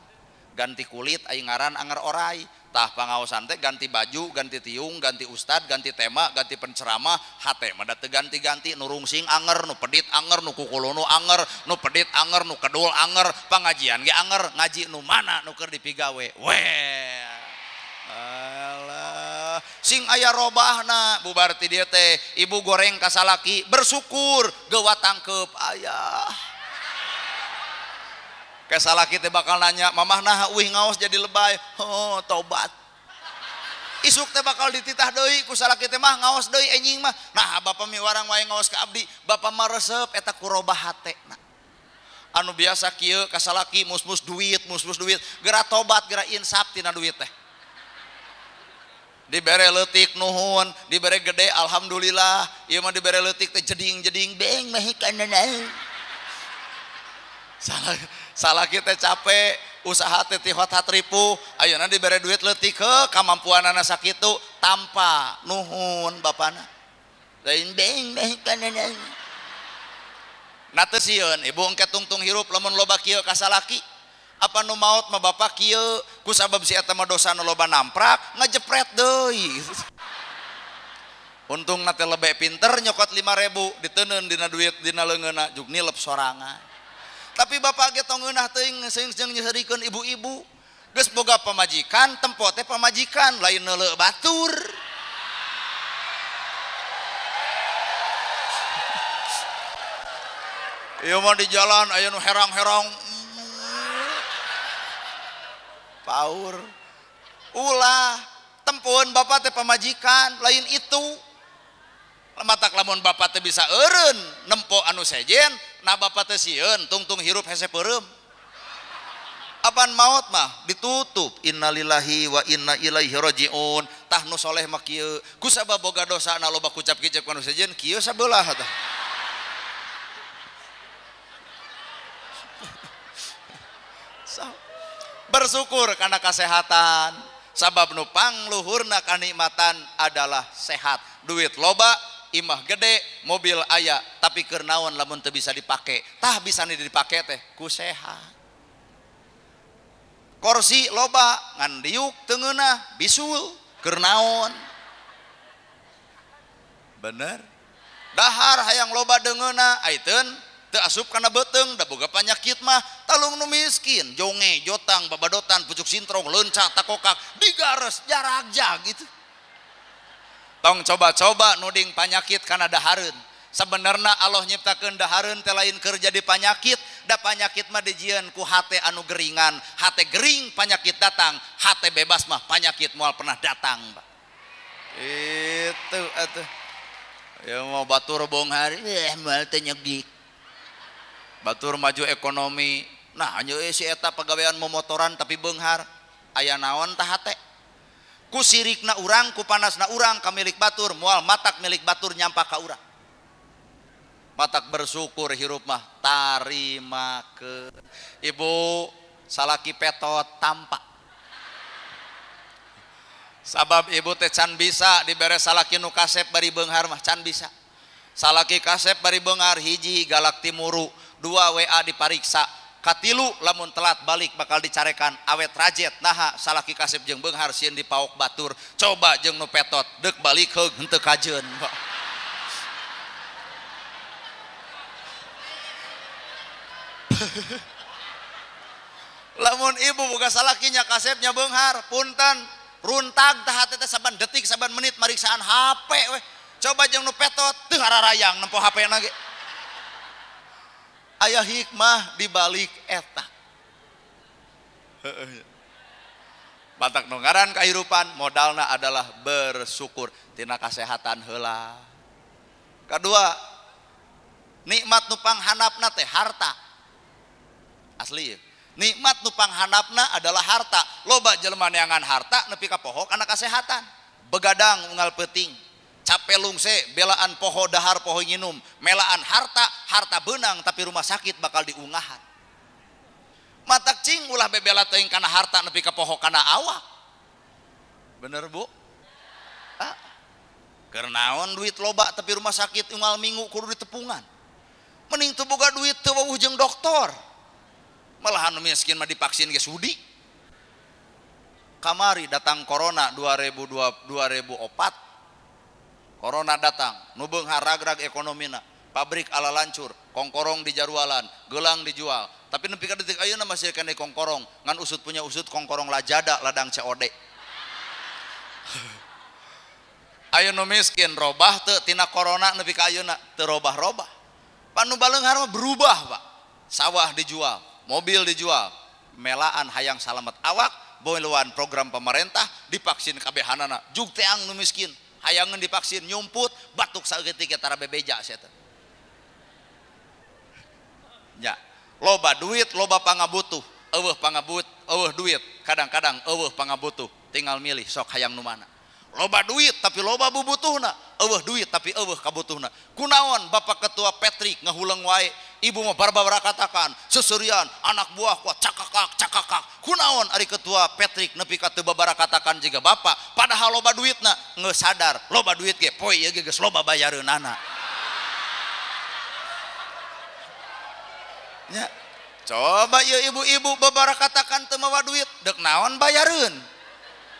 Ganti kulit aing ngaran anger orai. Tah pangaosan teh ganti baju, ganti tiung, ganti ustad, ganti tema, ganti penceramah, hate mah da teu ganti-ganti, nu rungsing anger, nu pedit anger, nu kukulunu anger, nu pedit anger, nu kedul anger, pangajian ge anger, ngaji nu mana nu keur dipigawe. Weh. Alah, sing aya robahna bubar ti dieu teh, ibu goreng ka salaki, bersyukur gewa tangkeup ayah. Ke salaki teh bakal nanya, mamah naha uih ngaos jadi lebay, oh tobat. Isuk teh bakal dititah deui ku salaki teh mah ngaos deui enjing mah. Nah bapak miwarang wae ngaos ka abdi, bapak mah resep eta ku robah hatena. Anu biasa kieu ka salaki mus-mus duit, mus-mus duit, geura tobat, geura insaf tina duit teh. Dibere leutik nuhun, dibere gede alhamdulillah, ieu mah dibere leutik teh jeding-jeding beng mah kanana. Salah salah kita capek usaha teh ti hot ripuh ayeuna dibere duit leutik ke kamampuanana sakitu tanpa nuhun bapana lain beng beng kanana. Na teu sieun ibu engke tungtung hirup lamun loba kieu ka salaki apa nu maot mah bapak kieu kusabab si eta mah dosa nu loba namprak ngejepret deui. Untung na teh lebeh pinter nyokot 5.000 diteunkeun dina duit dina leungeunna juk nilep sorangan. Tapi bapak ge tong ngeunah teuing sing nyeurikeun ibu-ibu. Geus boga pamajikan, tempo teh pamajikan, lain neuleuh batur. Ieu mah di jalan aya nu herang-herang. Paur. Ulah tempoeun bapak teh pamajikan, lain itu. Matak lamun bapak teh bisa eureun nempo anu sejen, nah bapak teh sieun tungtung hirup hese peureum. Apan maot mah ditutup innalillahi wa inna ilaihi rajiun. Tah nu soleh mah kieu, kusabab boga dosa na loba kucap kicep ka nu sejen kieu sabelah tah. Bersyukur karena kesehatan, sabab nu pangluhurna kanikmatan adalah sehat. Duit loba, imah gede, mobil aya, tapi keur naon lamun teu bisa dipake. Tah bisa dipake teh ku sehat. Kursi loba ngan diuk teu ngeunah, bisul keur naon. Bener. Dahar hayang loba deungeunna, aiteun teu asup kana beuteung, da boga panyakit mah talung nu miskin, jonge, jotang, babadotan, pucuk sintrong, leunca, takokak, digares, jaragjag gitu. Tong coba-coba nuding panyakit kana dahareun. Sebenarnya Allah nyiptakeun dahareun teh lain keur jadi panyakit, da panyakit mah dijieun ku hate anu geringan, hate gering panyakit datang, hate bebas mah panyakit moal pernah datang, Pak. Itu atuh. Ya mau batur beunghar, moal teu nyegik. Batur maju ekonomi. Nah, hanya si eta pagawean momotoran tapi beunghar. Aya naon tah hate? Ku sirikna urang, ku panasna urang ka milik batur, moal matak milik batur nyampa ka urang. Matak bersyukur hirup mah tarimakeun. Ibu salaki petot tampak. Sabab ibu teh can bisa dibere salaki nu kasep bari beunghar mah can bisa. Salaki kasep bari beunghar hiji galak timuru, dua WA dipariksa, katilu lamun telat balik bakal dicarekan awet rajet naha salaki kasep jeung beunghar sieun dipaok batur. Coba jeung nu petot deuk balik heug henteu kajeun. Lamun ibu boga salakinya kasepnya beunghar punten runtag tah hate teh saban detik saban menit mariksaan HP weh. Coba jeung nu petot teu hararayang nempo HP na ge. Aya hikmah di balik eta. Heeh. Batak nu ngaran kahirupan modalna adalah bersyukur tina kasehatan heula. Kadua, nikmat nu panghandapna teh harta. Asli ya. Nikmat nu panghandapna adalah harta. Loba jelema neangan harta nepi ka poho kana kasehatan. Begadang unggal peuting, capek lungse, belaan poho dahar poho nginum, melaan harta, harta beunang tapi rumah sakit bakal diungahan. Matak cing ulah bebela teuing kana harta nepi ka poho kana awak. Bener Bu? Ah. Keur naon duit loba tapi rumah sakit unggal minggu kudu ditepungan. Mending teu boga duit teu wawuh jeung dokter. Malahan miskin mah divaksin ge sudi. Kamari datang corona 2002 2004. Corona datang, nu beunghar ragrag ekonomina, pabrik ala lancur, kongkorong dijarualan, gelang dijual. Tapi nepi ka detik ayeuna masih keneh kongkorong, ngan usut punya usut kongkorong lajada ladang COD. Ayeuna nu miskin robah teu tina corona nepi ka ayeuna teu robah-robah. Pan nu baleunghar mah berubah, Pak. Sawah dijual, mobil dijual, melaan hayang salamet awak, boiluan program pemerintah divaksin kabehanana, jug teang nu miskin, hayangeun divaksin nyumput, batuk saeutik ge tara bebeja sia teh. Nya, loba duit, loba pangabutuh, eueuh pangabut, eueuh duit, kadang-kadang eueuh pangabutuh, tinggal milih sok hayang nu mana. Loba duit tapi loba bubutuhna, eueuh duit tapi eueuh kabutuhna. Kunaon Bapak Ketua Patrick ngahuleng wae, ibu mah barbara katakan seserian anak buah kuat cakakak cakakak. Kunaon ari Ketua Patrick nepi ka teu babara katakan jiga bapak, padahal loba duitna geus sadar, loba duit ge poe ieu ge geus loba bayareunana. Nya, coba ieu ibu-ibu babara katakan teu mawa duit, deuk naon bayareun?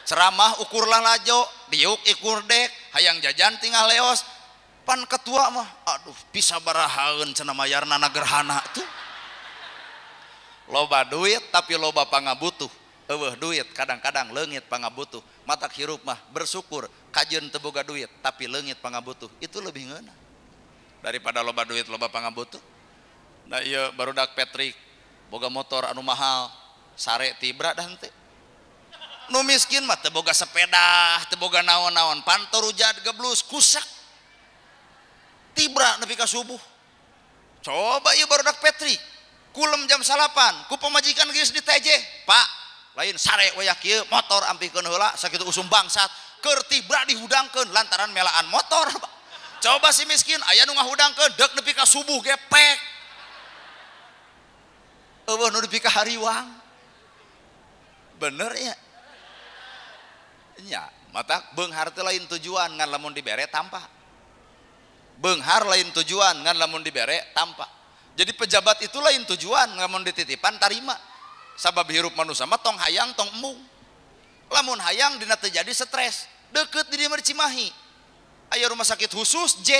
Ceramah ukurlah lajo, diuk ikur dek, hayang jajan tinggal leos. Pan ketua mah, aduh bisa barahaeun cenah mayarna gerhana tuh. Loba duit tapi loba pangabutuh, eueuh duit kadang-kadang leungit pangabutuh. Matak hirup mah bersyukur kajeun teu boga duit tapi leungit pangabutuh, itu lebih ngeunah daripada loba duit loba pangabutuh. Nah ieu barudak Patrick boga motor anu mahal, sare tibra dah henteu. Nu miskin mah teu boga sepeda, teu boga naon-naon, pantorujad geblus kusak. Tibra nepi ka subuh. Coba ieu barudak Patrick, kulem jam 9, ku pamajikan geus ditejeh, Pak, lain sare wayah kieu motor ampikeun heula sakitu usum bangsat, keur tibra dihudangkeun lantaran melaan motor. Coba si miskin aya nu ngahudangkeun deuk nepi ka subuh ge pek. Eueuh nu nepi ka hariwang. Bener ya? Nya, mata beunghar teh lain tujuan ngan lamun dibere tampa. Beunghar lain tujuan ngan lamun dibere tampa. Jadi pejabat itu lain tujuan lamun dititipan tarima. Sabab hirup manusia mah tong hayang tong embung. Lamun hayang dina teu jadi stres. Deukeut di dieu Cimahi. Aya rumah sakit khusus J.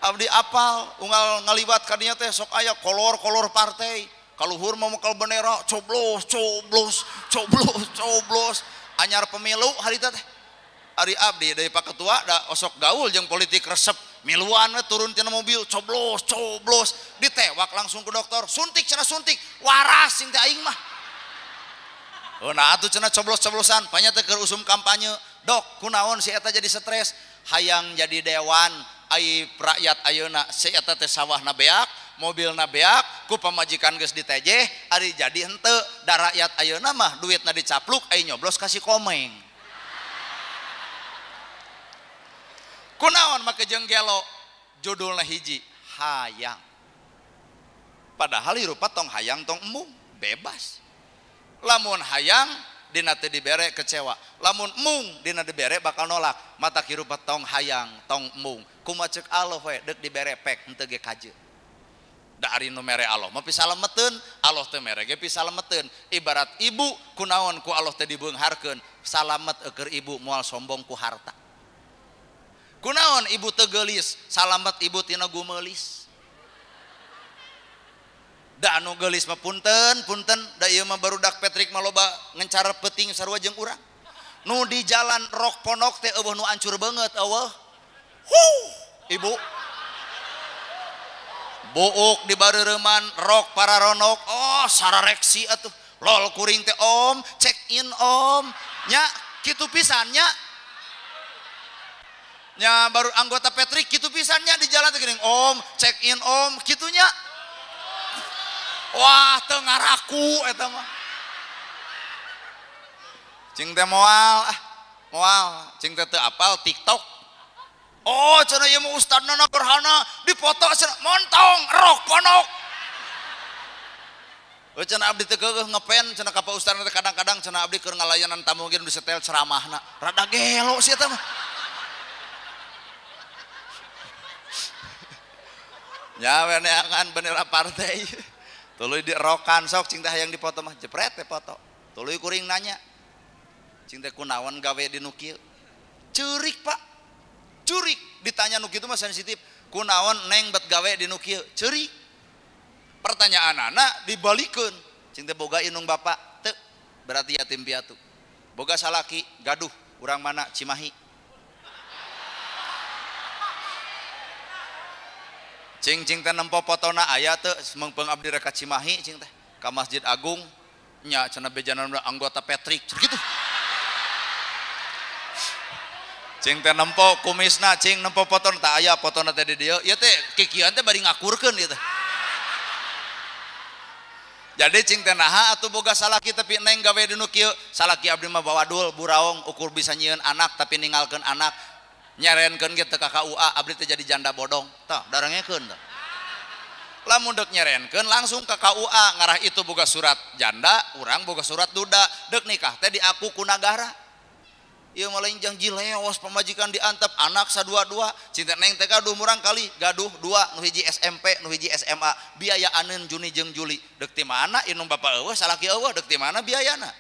Abdi apal unggal ngaliwat ka dinya teh sok aya kolor-kolor partai. Kaluhur mau mekal bendera, coblos, coblos, coblos, coblos. Anyar pemilu hari teh. Ari abdi dari Pak Ketua da osok gaul jeung politik resep. Miluan we turun tina mobil, coblos, coblos. Ditewak langsung ke dokter, suntik cenah suntik, waras sing teh aing mah. Oh, nah atuh cenah coblos-coblosan, panya teh keur usum kampanye. Dok, kunaon si eta jadi stres? Hayang jadi dewan, ai rakyat ayeuna si eta teh sawahna beak, mobilna beak, ku pamajikan geus ditejeh, ari jadi henteu, da rakyat ayeuna mah duitna dicapluk, ai nyoblos kasih komeng. Kunaon make jeung gelo, judulna hiji, hayang. Padahal hirup tong hayang tong embung, bebas. Lamun hayang dina teu dibere kecewa, lamun mung dina dibere bakal nolak. Mata hirup tong hayang tong mung, kumaha ceuk Allah we deuk dibere pek henteu ge kaje. Da ari nu mere Allah mah pisalameteun, Allah teu mere ge pisalameteun. Ibarat ibu kunaon ku Allah teh dibeungharkeun, salamet eueur ibu moal sombong ku harta. Kunaon ibu teu geulis, salamet ibu tina gumeulis. Da anu geulis mah punten, punten, da ieu mah barudak Patrick mah loba ngencar peuting sarua jeung urang. Nu di jalan rok ponok teh eueuh nu ancur beungeut eueuh. Huh, ibu. Buuk di bareureman rok pararonok, oh sarareksi atuh. Lol kuring teh om, check in om. Nya kitu pisan nya. Nya baru anggota Patrick kitu pisan nya di jalan teh geuning om, check in om, kitunya. Wah, teu ngaraku eta mah. Cing teh moal ah, moal, cing teh teu apal TikTok. Oh, cenah ieu mah ustadna na gerhana dipoto cenah montong rok ponok. Oh, cenah abdi teu keukeuh ngepen cenah ka Pak Ustadna teh kadang-kadang cenah abdi keur ngalayanan tamu ge nu disetel ceramahna. Rada gelo sih eta mah. Nya we neangan bendera partai. Tuluy dirokan sok cing teh hayang dipoto mah jepret teh foto. Tuluy kuring nanya. Cing teh kunaon gawe di nu kieu? Ceurik, Pak. Ceurik ditanya nu kitu mah sensitif. Kunaon neng bet gawe di nu kieu? Ceurik. Pertanyaanana dibalikeun. Cing teh boga indung bapak? Teu. Berarti yatim piatu. Boga salaki gaduh urang mana? Cimahi. Cing cing teh nempo fotona aya teu meungpeung abdi rek ka Cimahi cing teh ka Masjid Agung nya cenah bejana anggota Patrick gitu. Cing teh nempo kumisna cing nempo fotona tah aya fotona teh di dieu ieu teh kikieuan teh bari ngakurkeun ieu teh. Jadi cing teh naha atuh boga salaki tapi neng gawe di nu kieu, salaki abdi mah bawadul buraong ukur bisa nyieun anak tapi ninggalkeun anak. Nyerenkeun ge teu ka KUA abdi teh jadi janda bodong tah darengekeun tah. Lamun deuk nyerenkeun langsung ka KUA ngarah itu boga surat janda urang boga surat duda deuk nikah teh diaku ku nagara. Ieu mah lain jang jileos pamajikan diantep anak sadua-dua cinta neng teh gaduh murang kali gaduh dua nu hiji SMP nu hiji SMA biayaaneun Juni jeung Juli deuk ti mana indung bapa eueuh salaki eueuh deuk ti mana biayana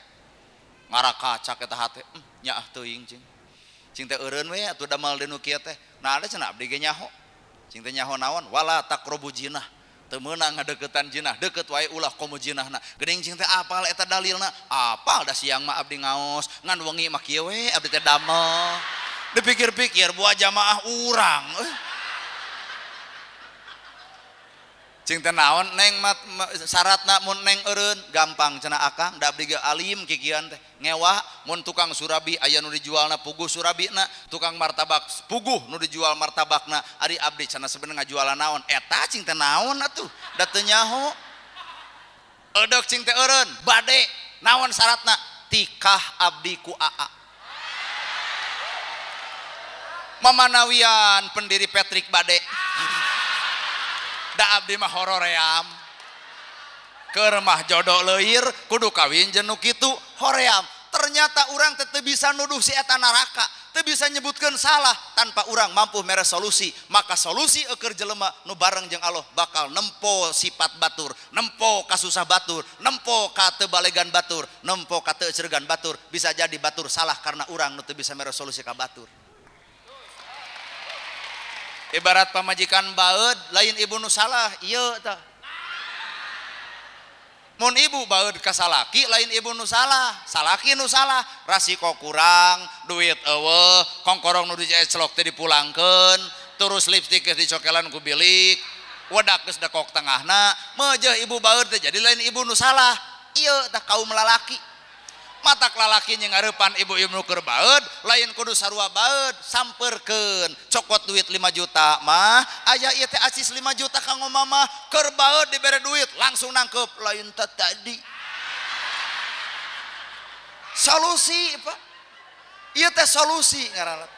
ngarakacak eta hate nyaah teuing cing. Cing teh eureun we atuh damel di nu kieu teh. Nah ada cenah abdi ge nyaho. Cing teh nyaho naon? Wala taqrabu jinah. Teu meunang ngadeukeutan jinah, deukeut wae ulah komo jinahna. Geuning cing teh apal eta dalilna? Apal da siang mah abdi ngaos, ngan wengi mah kieu we abdi teh damel. Dipikir-pikir buah jamaah urang. Cing teh naon neng syaratna mun neng eureun gampang cenah akang da abdi ge alim kikian teh ngewa mun tukang surabi aya nu dijualna puguh surabina tukang martabak puguh nu dijual martabakna ari abdi cenah sebenarnya ngajualan naon eta cing teh naon atuh da teu nyaho eudek cing teh eureun bade naon syaratna tikah abdi ku aa mamanawian pendiri Patrick bade. Da abdi mah horoream keur mah jodoh leuir kudu kawin jeung nu kitu hoream. Ternyata urang teh teu bisa nuduh si eta neraka, teu bisa nyebutkeun salah tanpa urang mampu mere solusi. Maka solusi eueur jelema nu bareng jeung Allah bakal nempo sifat batur, nempo kasusah batur, nempo ka teu balegan batur, nempo ka teu ecregan batur. Bisa jadi batur salah karena urang nu teu bisa mere solusi ka batur. Ibarat pamajikan baeud lain ibu nu salah ieu tah. Mun ibu baeud ka salaki lain ibu nu salah, salaki nu salah, rasiko kurang, duit eueuh, kongkorong nu dicecelok teh dipulangkeun, terus lipstik geus dicokelan ku bilik, wedak geus dekok tengahna, meujeuh ibu baeud teh jadi lain ibu nu salah, ieu tah kaum lalaki. Matak lalaki jeung ngarepan ibu-ibu nu keur baeud lain kudu sarua baeud sampeurkeun cokot duit 5 juta mah aya ieu teh acis 5 juta kanggo mama keur baeud dibere duit langsung nangkep lain teh tadi solusi Pak ieu teh solusi ngaranna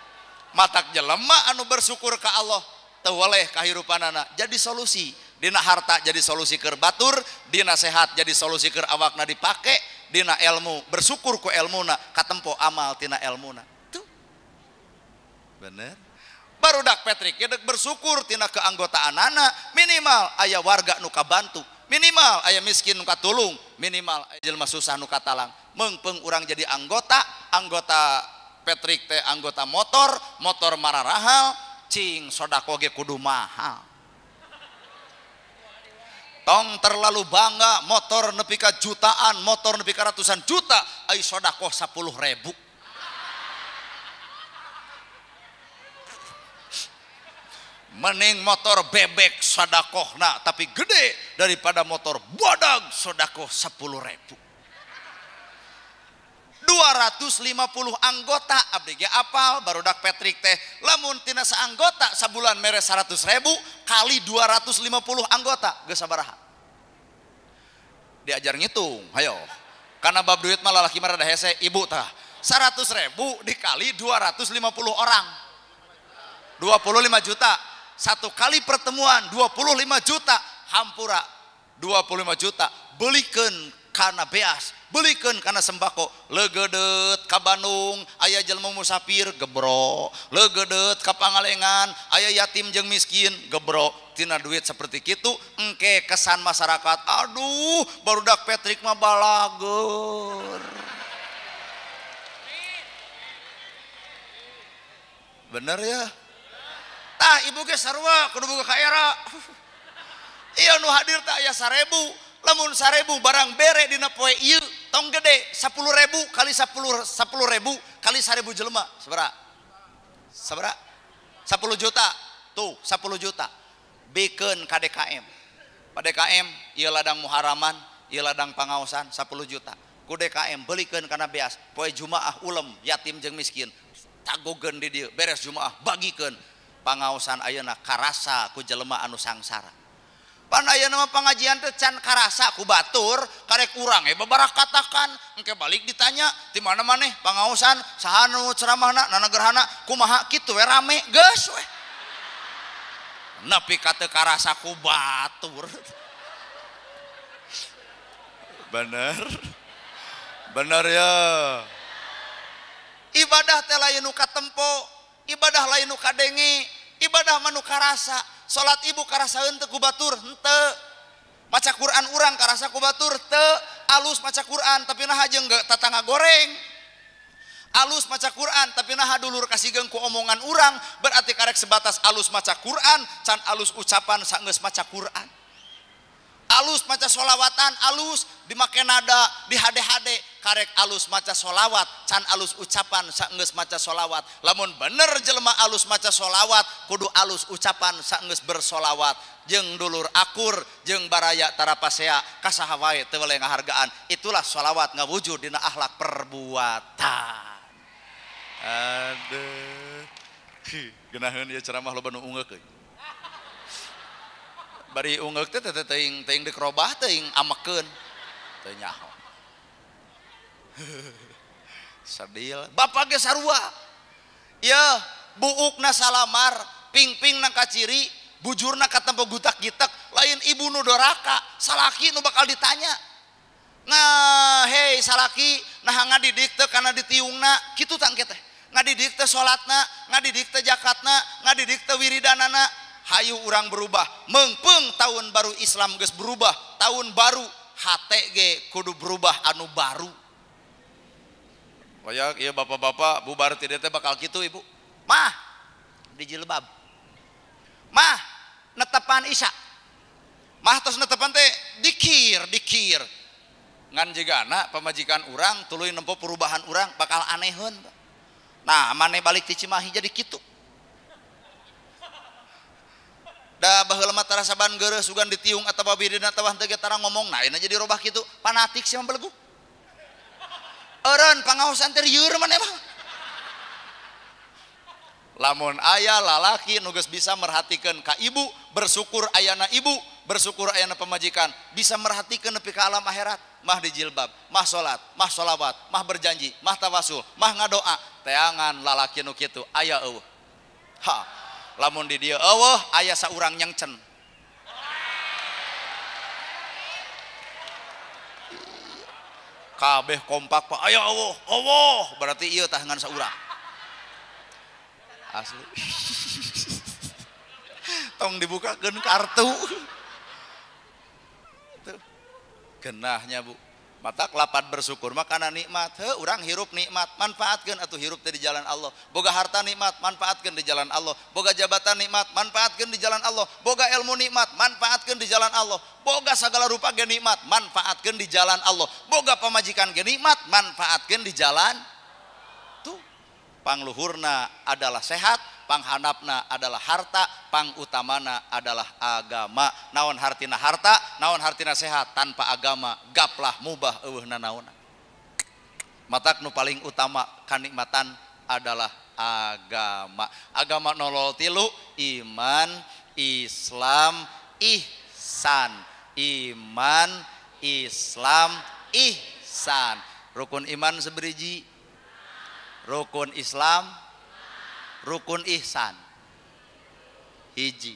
matak jelema anu bersyukur ka Allah teu weleh kahirupanana jadi solusi dina harta jadi solusi keur batur dina sehat jadi solusi keur awakna dipake dina ilmu, bersyukur ku ilmuna, katempo amal tina ilmuna. Tuh. Bener. Barudak Patrick ge dek bersyukur tina keanggotaanana, minimal aya warga nu kabantu, minimal aya miskin nu katulung, minimal aya jelema susah nu katalang. Meungpeung urang jadi anggota, anggota Patrick teh anggota motor, motor mararahal, cing sodako ge kudu mahal. Tong terlalu bangga motor nepi ka jutaan, motor nepi ka ratusan juta, ai sodako 10.000. Mending motor bebek sodakohna tapi gede daripada motor bodag sodakoh 10.000. 250 anggota abdi ge apal barudak Patrick teh lamun tina saanggota sabulan mere 100.000 kali 250 anggota geus sabaraha? Diajar ngitung, hayo. Karena bab duit mah lalaki mah rada hese, ibu tah. 100.000 dikali 250 orang. 25 juta. Satu kali pertemuan 25 juta, hampura 25 juta, belikeun kana beas, belikeun kana sembako, legedet ka Bandung, aya jelema musafir gebro, legedet ka Pangalengan, aya yatim jeung miskin gebro, tina duit seperti kitu engke kesan masyarakat, aduh barudak Patrick mah balager. Bener ya? Tah ibu ge sarua kudu boga ka era. Ieu nu hadir teh aya 1000, lamun 1000 barang bere dina poe ieu tong gede 10.000 kali 10.000 kali 1000 jelema sabaraha? Sabaraha? 10 juta. Tuh 10 juta. Bikeun ka DKM. Pa DKM ieu ladang Muharraman, ieu ladang pangaosan 10 juta. Ku DKM belikeun kana beas, poe Jumaah ulem yatim jeung miskin. Tagogeun di dieu, beres Jumaah bagikeun. Pangaosan ayeuna karasa ku jelema anu sangsara. Pan ayeuna mah pangajian teh can karasa ku batur, karek urang we babarakatakan, engke balik ditanya ti mana maneh pangaosan, saha nu ceramahna, nana gerhana, kumaha kitu we rame geus we. Nepi ka teu karasa ku batur. Bener. Bener ya. Ibadah teh lain nu katempo, ibadah lain nu kadenge, ibadah mah nu karasa. Salat ibu karasaeun teu ku batur henteu. Maca Quran urang karasa ku batur teu. Alus maca Quran tapi naha jeung tatangga goreng. Alus maca Quran tapi naha dulur kasigeung ku omongan urang, berarti karek sebatas alus maca Quran can alus ucapan saenggeus maca Quran. Alus maca solawatan alus dimake nada di hade-hade, karek alus maca solawat can alus ucapan saenggeus maca solawat. Lamun bener jelema alus maca solawat kudu alus ucapan saenggeus bersolawat. Jeung dulur akur jeung baraya tarapasea kasaha wae teu weleh ngahargaan. Itulah solawat ngawujud dina akhlak perbuatan. Aduh, geunaheun ieu ceramah loba nu ungeuk euy. Bari ungeuk teh teh teuing teuing deuk robah teuing amekeun teu nyaho. Sadil bapak ge sarua. Ieu buukna salamar, pingpingna kaciri, bujurna katempo gutak-gitek, lain ibu nu doraka, salaki nu bakal ditanya. Nah, hei salaki, nah ngadidik teh kana ditiungna, kitu tangke teh. Ngadidik teh salatna, ngadidik teh zakatna, ngadidik teh wiridanana. Hayu urang berubah, meungpeung tahun baru Islam geus berubah, tahun baru hate ge kudu berubah anu baru. Kayak ieu bapak-bapak bubar ti teh bakal kitu ibu. Mah di jilbab. Mah netepan isya. Mah tos netepan teh dikir, dikir. Ngan jigana pamajikan urang tuluy nempo perubahan urang bakal aneheun. Nah, maneh balik ti Cimahi jadi kitu. Da baheula mah tarasa ban geureuh sugan ditiung atawa biridna atawa henteu ge tara ngomong, nah ayeuna jadi robah kitu, fanatik sia mah belegu. Eureun pangaosan teh rieur maneh mah. Lamun aya lalaki nu geus bisa merhatikeun ka ibu, bersyukur ayana ibu, bersyukur ayana pamajikan, bisa merhatikeun nepi ka alam akhirat, mah dijilbab, mah salat, mah sholawat, mah berjanji, mah tawasul, mah ngadoa, teangan lalaki nu kitu aya eueuh. Ha. Lamun di dieu eueuh aya saurang nyengcen. Kabeh kompak Pak, ayo Allah, Allah, berarti ieu tah ngan saurang. Asli. Tong dibukakeun kartu. Tuh. Genahnya Bu. Mata kelapat bersyukur mah kana nikmat. Heuh, urang hirup nikmat, manfaatkeun atuh hirup teh di jalan Allah. Boga harta nikmat, manfaatkeun di jalan Allah. Boga jabatan nikmat, manfaatkeun di jalan Allah. Boga ilmu nikmat, manfaatkeun di jalan Allah. Boga segala rupa ge nikmat, manfaatkeun di jalan Allah. Boga pamajikan ge nikmat, manfaatkeun di jalan tuh. Pangluhurna adalah sehat, panghanapna adalah harta, pangutamana adalah agama. Naon hartina harta, naon hartina sehat, tanpa agama gaplah mubah eueuh nanaonan. Matak nu paling utama kanikmatan adalah agama. Agama nolol tilu, iman, Islam, ihsan. Iman, Islam, ihsan. Rukun iman seberiji, rukun Islam, rukun ihsan hiji.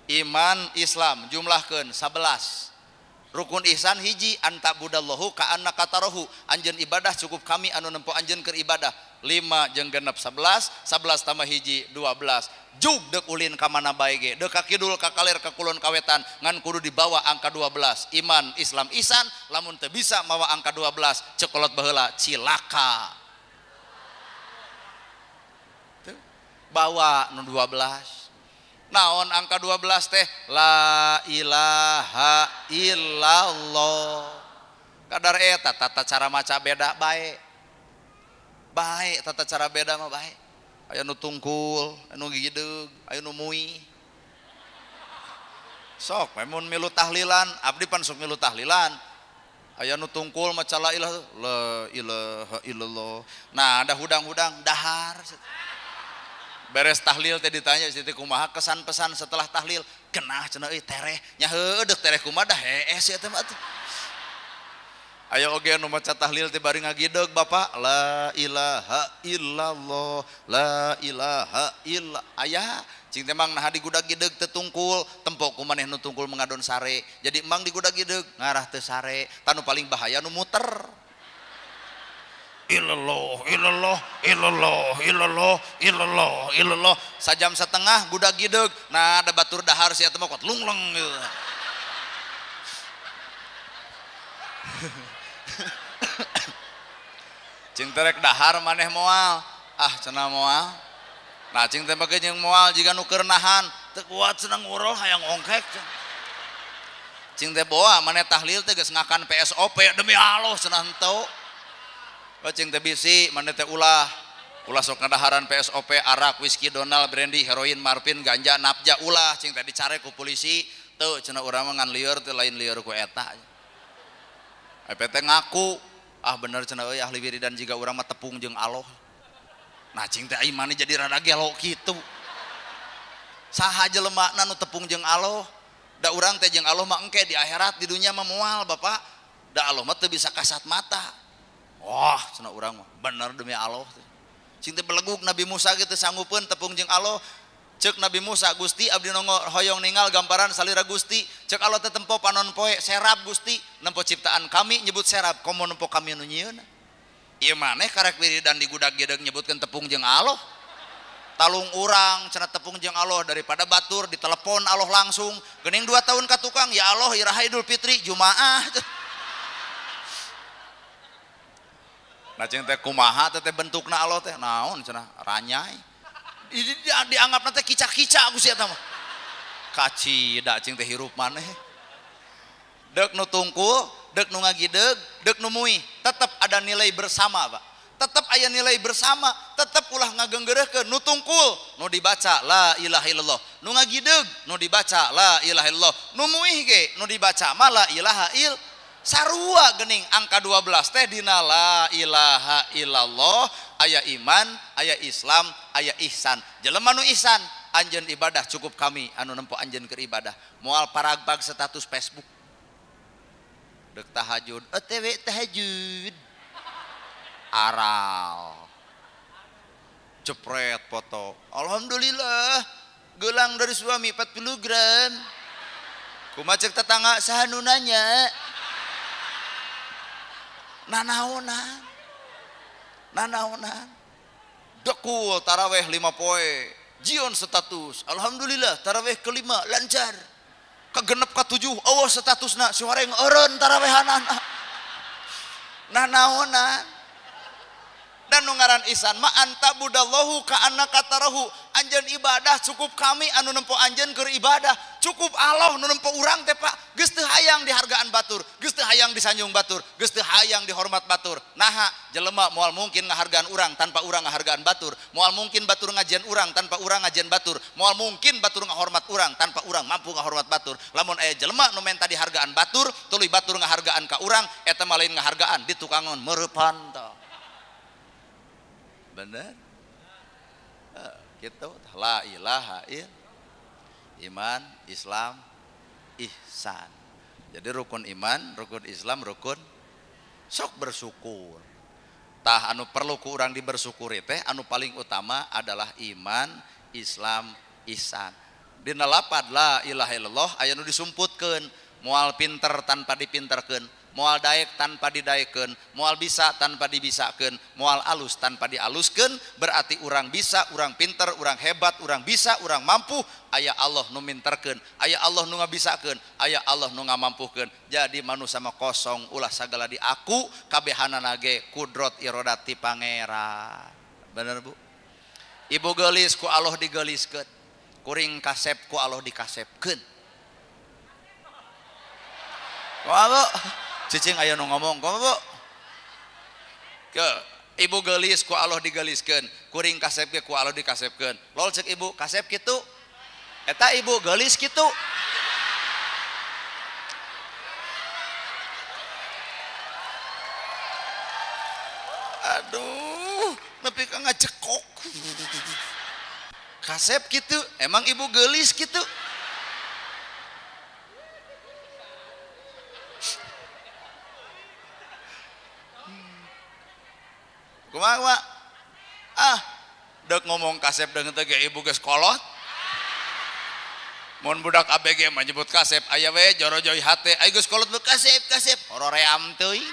Iman Islam jumlahkeun 11. Rukun ihsan hiji, anta budallahu ka annaka tarahu, anjeun ibadah cukup kami anu nempo anjeun keur ibadah. 5 jeung genep 11, 11 tambah hiji 12. Jug deuk ulin ka mana bae ge, deuk ka kidul ka kaler ka kulon ka wetan, ngan kudu dibawa angka 12. Iman Islam ihsan, lamun teu bisa mawa angka 12 cekolot baheula cilaka. Bawa nu 12. Naon angka 12 teh? La ilaha illallah. Kadar eta tata cara maca beda bae. Bae tata cara beda mah bae. Aya nu tungkul, aya nu gigideug, aya nu mui. Sok mun milu tahlilan, abdi pan sok milu tahlilan. Aya nu tungkul maca la ilaha, la ilaha illallah. Nah, ada hudang-hudang dahar. Beres tahlil teh ditanya teh kumaha kesan pesan setelah tahlil, genah cenah euy tereh nya heueuh deuk tereh kumaha dah hees eta mah atuh. Aya oge anu maca tahlil teh bari ngagideug bapak, la ilaha illallah, la ilaha illa aya cing teh mang naha digudag-gideug teu tungkul, tempo ku maneh nu tungkul mengadon sare. Jadi mang digudag-gideug ngarah teu sare, tanu paling bahaya nu muter. Illallah, illallah, illallah, illallah, illallah, illallah. Sajam setengah gudag gideug. Nah, ada batur dahar si eta mah kuat lungleng gitu. Cing terek dahar maneh moal. Ah, cenah moal. Nah, cing teh make jeung moal jiga nu keur nahan, teu kuat cenah ngurol hayang ongkek. Cing teh boa maneh tahlil teh geus ngakan PSOP demi Allah cenah henteu. Cing teh bisi maneh teh ulah ulah sok ngadaharan PSOP, arak, whisky, Donald, brandy, heroin, morfin, ganja, napja ulah cing teh dicare ku polisi teu cenah urang mah ngan lieur teh lain lieur ku eta. APT ngaku ah bener cenah euy ahli wiridan jiga urang mah tepung jeung Allah. Nah cing teh imane jadi rada gelo kitu. Saha jelemana nu tepung jeung Allah? Da urang teh jeung Allah mah engke di akhirat, di dunya mah moal Bapak. Da Allah mah teu bisa kasat mata. Wah, cenah urang mah bener demi Allah. Cing teh belegug Nabi Musa gitu sanggupeun tepung jeung Allah. Ceuk Nabi Musa, Gusti abdi nongo hoyong ningal gambaran salira Gusti. Ceuk Allah teh tempo panon poe serap Gusti, nempo ciptaan kami nyebut serap, komo nempo kami nu nyieun. Ieu maneh karek wiridan digudag-gideug nyebutkeun tepung jeung Allah. Talung urang cenah tepung jeung Allah daripada batur ditelepon Allah langsung. Geuning 2 tahun ka tukang, ya Allah iraha Idul Fitri Jumaah. Nah cing teh kumaha teh bentukna Allah teh naon cenah ranyai. Dianggapna teh kica-kica ku si eta mah. Kacida cing teh hirup maneh. Deuk nu tungkul, deuk nu ngagideug, deuk nu muih, tetep ada nilai bersama, Pak. Tetep aya nilai bersama, tetep ulah ngagenggereuhkeun nu tungkul, nu dibaca la ilaha illallah, nu ngagideug, nu dibaca la ilaha illallah, nu muih ge nu dibaca mah la ilaha il. Sarua gening angka 12 teh dina la ilaha illallah aya iman, aya Islam, aya ihsan. Jelema nu ihsan anjeun ibadah cukup kami anu nempo anjeun keur ibadah. Moal paragbag status Facebook. Deuk tahajud, OTW tahajud. Aral. Jepret foto. Alhamdulillah gelang dari suami 40 gram. Kumaha ceuk tetangga saha nu nanya? Nanaonan. Nanaonan. Dekul taraweh 5 poe. Jion status. Alhamdulillah taraweh kelima lancar. Kegenep ke-7 eueuh statusna si horeng eureun tarawehanana. Nanaonan. Dan nu ngaran ihsan ma anta budallahu ka annaka tarahu. Anjeun ibadah cukup kami anu nempo anjeun keur ibadah, cukup Allah nu nempo urang teh Pak. Geus teu hayang dihargaan batur, geus teu hayang disanjung batur, geus teu hayang dihormat batur. Naha jelema moal mungkin ngahargaan urang tanpa urang ngahargaan batur, moal mungkin batur ngajian urang tanpa urang ngajian batur, moal mungkin batur ngahormat urang tanpa urang mampu ngahormat batur. Lamun aya jelema nu menta dihargaan batur, tuluy batur ngahargaan ka urang, eta mah lain ngahargaan ditukangon meurepan tah. Bener? Gitu. La ilaha il iman, Islam, ihsan. Jadi rukun iman, rukun Islam, rukun sok bersyukur. Tah anu perlu ku urang dibersyukuri teh anu paling utama adalah iman, Islam, ihsan. Dina lapad la ilaha illallah aya nu disumputkeun, moal pinter tanpa dipinterkeun, moal daek tanpa didaekeun, moal bisa tanpa dibisakeun, moal alus tanpa dialuskeun. Berarti urang bisa, urang pinter, urang hebat, urang bisa, urang mampu, aya Allah nu minterkeun, aya Allah nu ngabisakeun, aya Allah nu ngamampuhkeun. Jadi manusia mah kosong, ulah sagala di aku, kabehanana ge kudrot irodat ti Pangeran. Bener Bu? Ibu geulis ku Allah digeliskeun, kuring kasep ku Allah dikasepkeun. Kumaha Bu? Cicing aya nu ngomong, kumaha Bu? Ke ibu geulis ku Allah digeliskeun, kuring kasep ge ku Allah dikasepkeun. Lol cek ibu, kasep kitu. Eta ibu geulis kitu. Aduh, nepi ka ngajekok. Kasep kitu, emang ibu geulis kitu. Kumaha kumaha? Ah, dek ngomong kasep deung teh ge ibu geus kolot. Mun budak ABG mah nyebut kasep aya we jorojoy hate, ai geus kolot kasep kasep horoream teuing.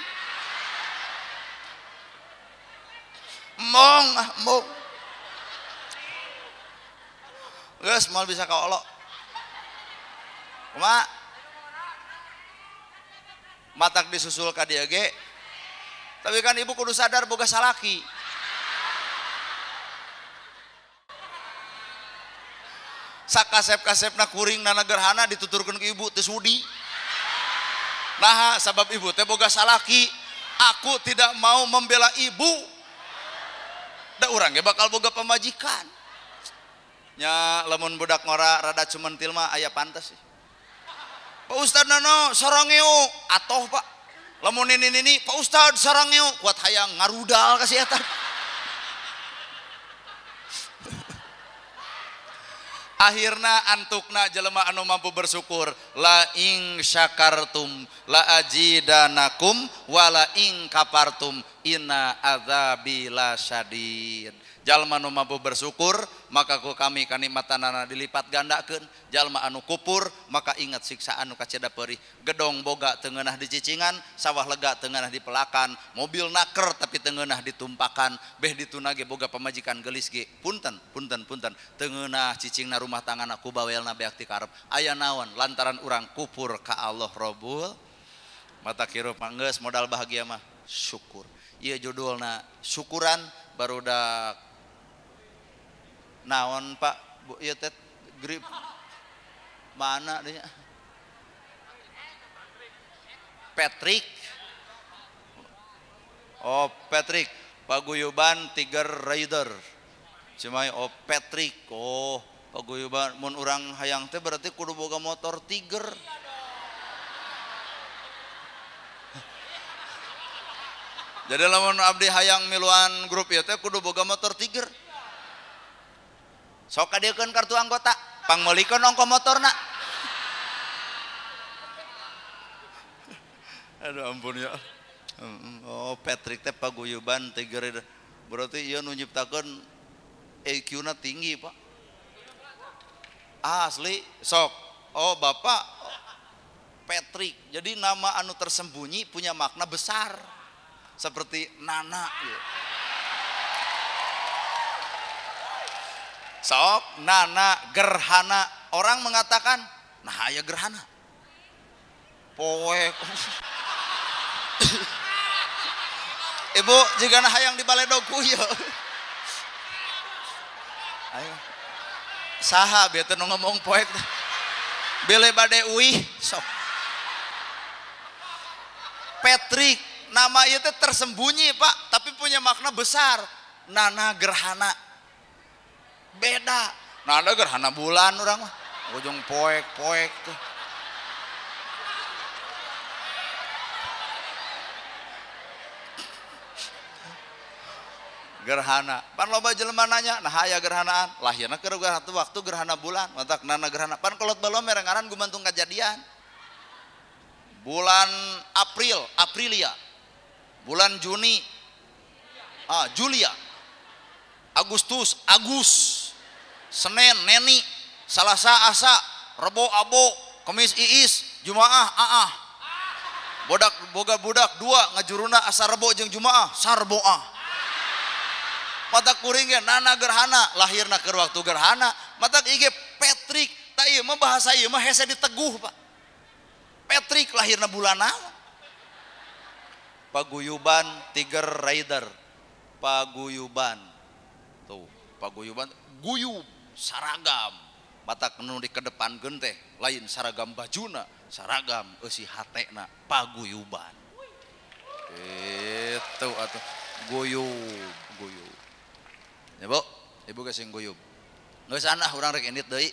Mong ah mong. Geus moal bisa kaolok. Kumaha? Matak disusul ka dieu ge. Tapi kan ibu kudu sadar boga salaki. Sakasep-kasepna kuring nana gerhana dituturkeun ku ibu teu sudi. Naha sabab ibu teh boga salaki. Aku tidak mau membela ibu. Da urang ge bakal boga pamajikan. Nya lamun budak ngora rada cumentil mah aya pantes sih. Pak Ustad nano sarangeo atoh Pak. Lamun ini ini Pak Ustad sarangeo kuat hayang ngarudal kasih eta. Akhirna antukna jelema anu mampu bersyukur, la ing syakartum la ajidanakum wa la ing kapartum inna adzabi lasyadid. Jalma anu mampu bersyukur maka ku kami kanikmatanana dilipat gandakeun. Jalma anu kupur maka ingat siksaan nu kacida perih. Gedong boga teu ngeunah dicicingan, sawah lega teu ngeunah dipelakan, mobil naker tapi teu ngeunah ditumpakan, beh dituna ge boga pamajikan geulis ge. Punten, punten, punten. Teu ngeunah cicingna rumah tangana ku bawelna beak ti karep. Aya naon lantaran urang kupur ka Allah Rabbul mata kirup mah geus modal bahagia mah syukur. Ieu judulna syukuran barudak naon Pak Bu ieu teh grip mana dia Patrick. Oh Patrick paguyuban Tiger Rider cuma oh Patrick. Oh paguyuban mun urang hayang teh berarti kudu boga motor Tiger. Jadi lamun abdi hayang miluan grup ieu teh kudu boga motor Tiger. Sok kadiekeun kartu anggota, pangmeulikeun ongko motorna. Aduh ampun ya. Oh Patrick teh paguyuban Tiger. Berarti ieu nu nyiptakeun EQ-na tinggi, Pak. Asli sok. Oh Bapak Patrick. Jadi nama anu tersembunyi punya makna besar. Seperti Nana gitu. Sok Nana gerhana, orang mengatakan nah aya gerhana. Poek. Ibu jigana hayang di baledog ku ieu. Ayo. Saha bieu teh nu ngomong poek. Bele bade uih sok. Patrick, nama ieu teh tersembunyi, Pak, tapi punya makna besar. Nana gerhana. Beda. Nana gerhana bulan urang mah. Ujung poek-poek tuh. Gerhana. Pan loba jelema nanya, nah aya gerhanaan. Lahirna keur waktu gerhana bulan, matak nana gerhana. Pan kolot balom mere ngaran gumantung kajadian. Bulan April, Aprilia. Bulan Juni, Julia. Agustus, Agus. Senin, Neni. Salasa, Asa. Rebo, Abo. Kemis, Iis. Jumaah, Aah. Bodak, boga budak dua ngajuruna asa Rebo jeung Jumaah, Sarboah. Mata kuring ge nana gerhana, lahirna keur waktu gerhana. Mata ieu Patrick, tah ieu mah bahasa ieu mah hese diteguh, Pak. Patrick lahirna bulan naon? Paguyuban Tiger Rider. Paguyuban. Tuh, paguyuban guyub saragam. Mata nu dikedepankeun teh lain saragam bajuna, saragam eusi hatena paguyuban. Itu atuh guyub, guyub. Ya, Bu, ibu ge sing guyub. Geus anah urang rek indit deui.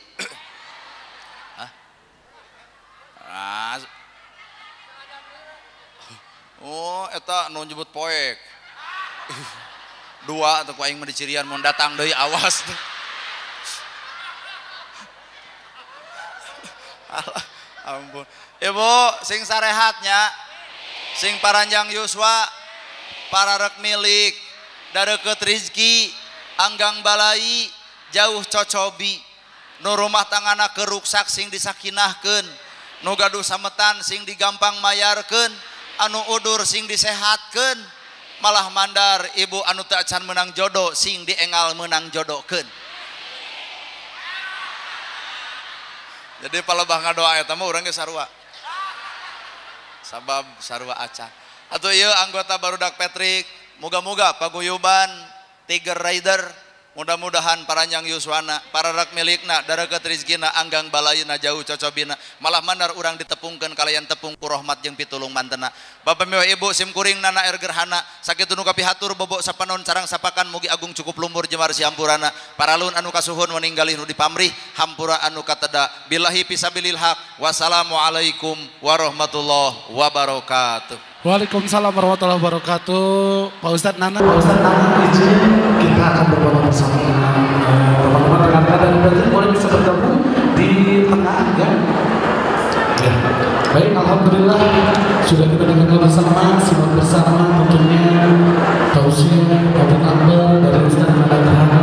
Hah? Ah. Oh, eta nu nyebut poek. Dua atuh ku aing mah dicirian mun datang deui awas. Alah, ampun. Ibu sing sarehatnya, sing paranjang yuswa, para rek milik, dareukeut rizki, anggang balai, jauh cocobi, nu rumah tangana keruksak sing disakinahkeun, nu gaduh sametan sing digampang mayarkeun, anu udur sing disehatkeun, malah mandar ibu anu teu acan meunang jodoh sing diengal meunang jodohkeun. Jadi palebah ngadoa eta mah urang ge sarua. Sabab sarua acan. Atuh ieu anggota barudak Patrick, moga-moga paguyuban Tiger Rider mudah-mudahan paranjang yuswana, para rak milikna, dareukeut rizkina, anggang balayna jauh cocobina, malah mandar urang ditepungkeun kalayan tepung ku rahmat jeung pitulung mantena. Bapak miwah ibu sim kuring nana er gerhana, sakitu nu kapihatur bobok sapanon sarang sapakan mugi agung cukup lumbur jemar siampurana, paralun anu kasuhun waninggalih nu dipamrih, hampura anu kateda, billahi fisabilil haq. Wassalamualaikum warahmatullahi wabarakatuh. Waalaikumsalam warahmatullahi wabarakatuh. Pak Ustadz Nana, Pak Ustadz Nana izin kita akan berfoto bersama dengan teman-teman rekan-rekan dan berarti boleh bisa bergabung di tengah ya. Ya. Baik, alhamdulillah sudah kita dengarkan bersama, simak bersama tentunya tausiah Tabligh Akbar dari Ustadz Nana Gerhana.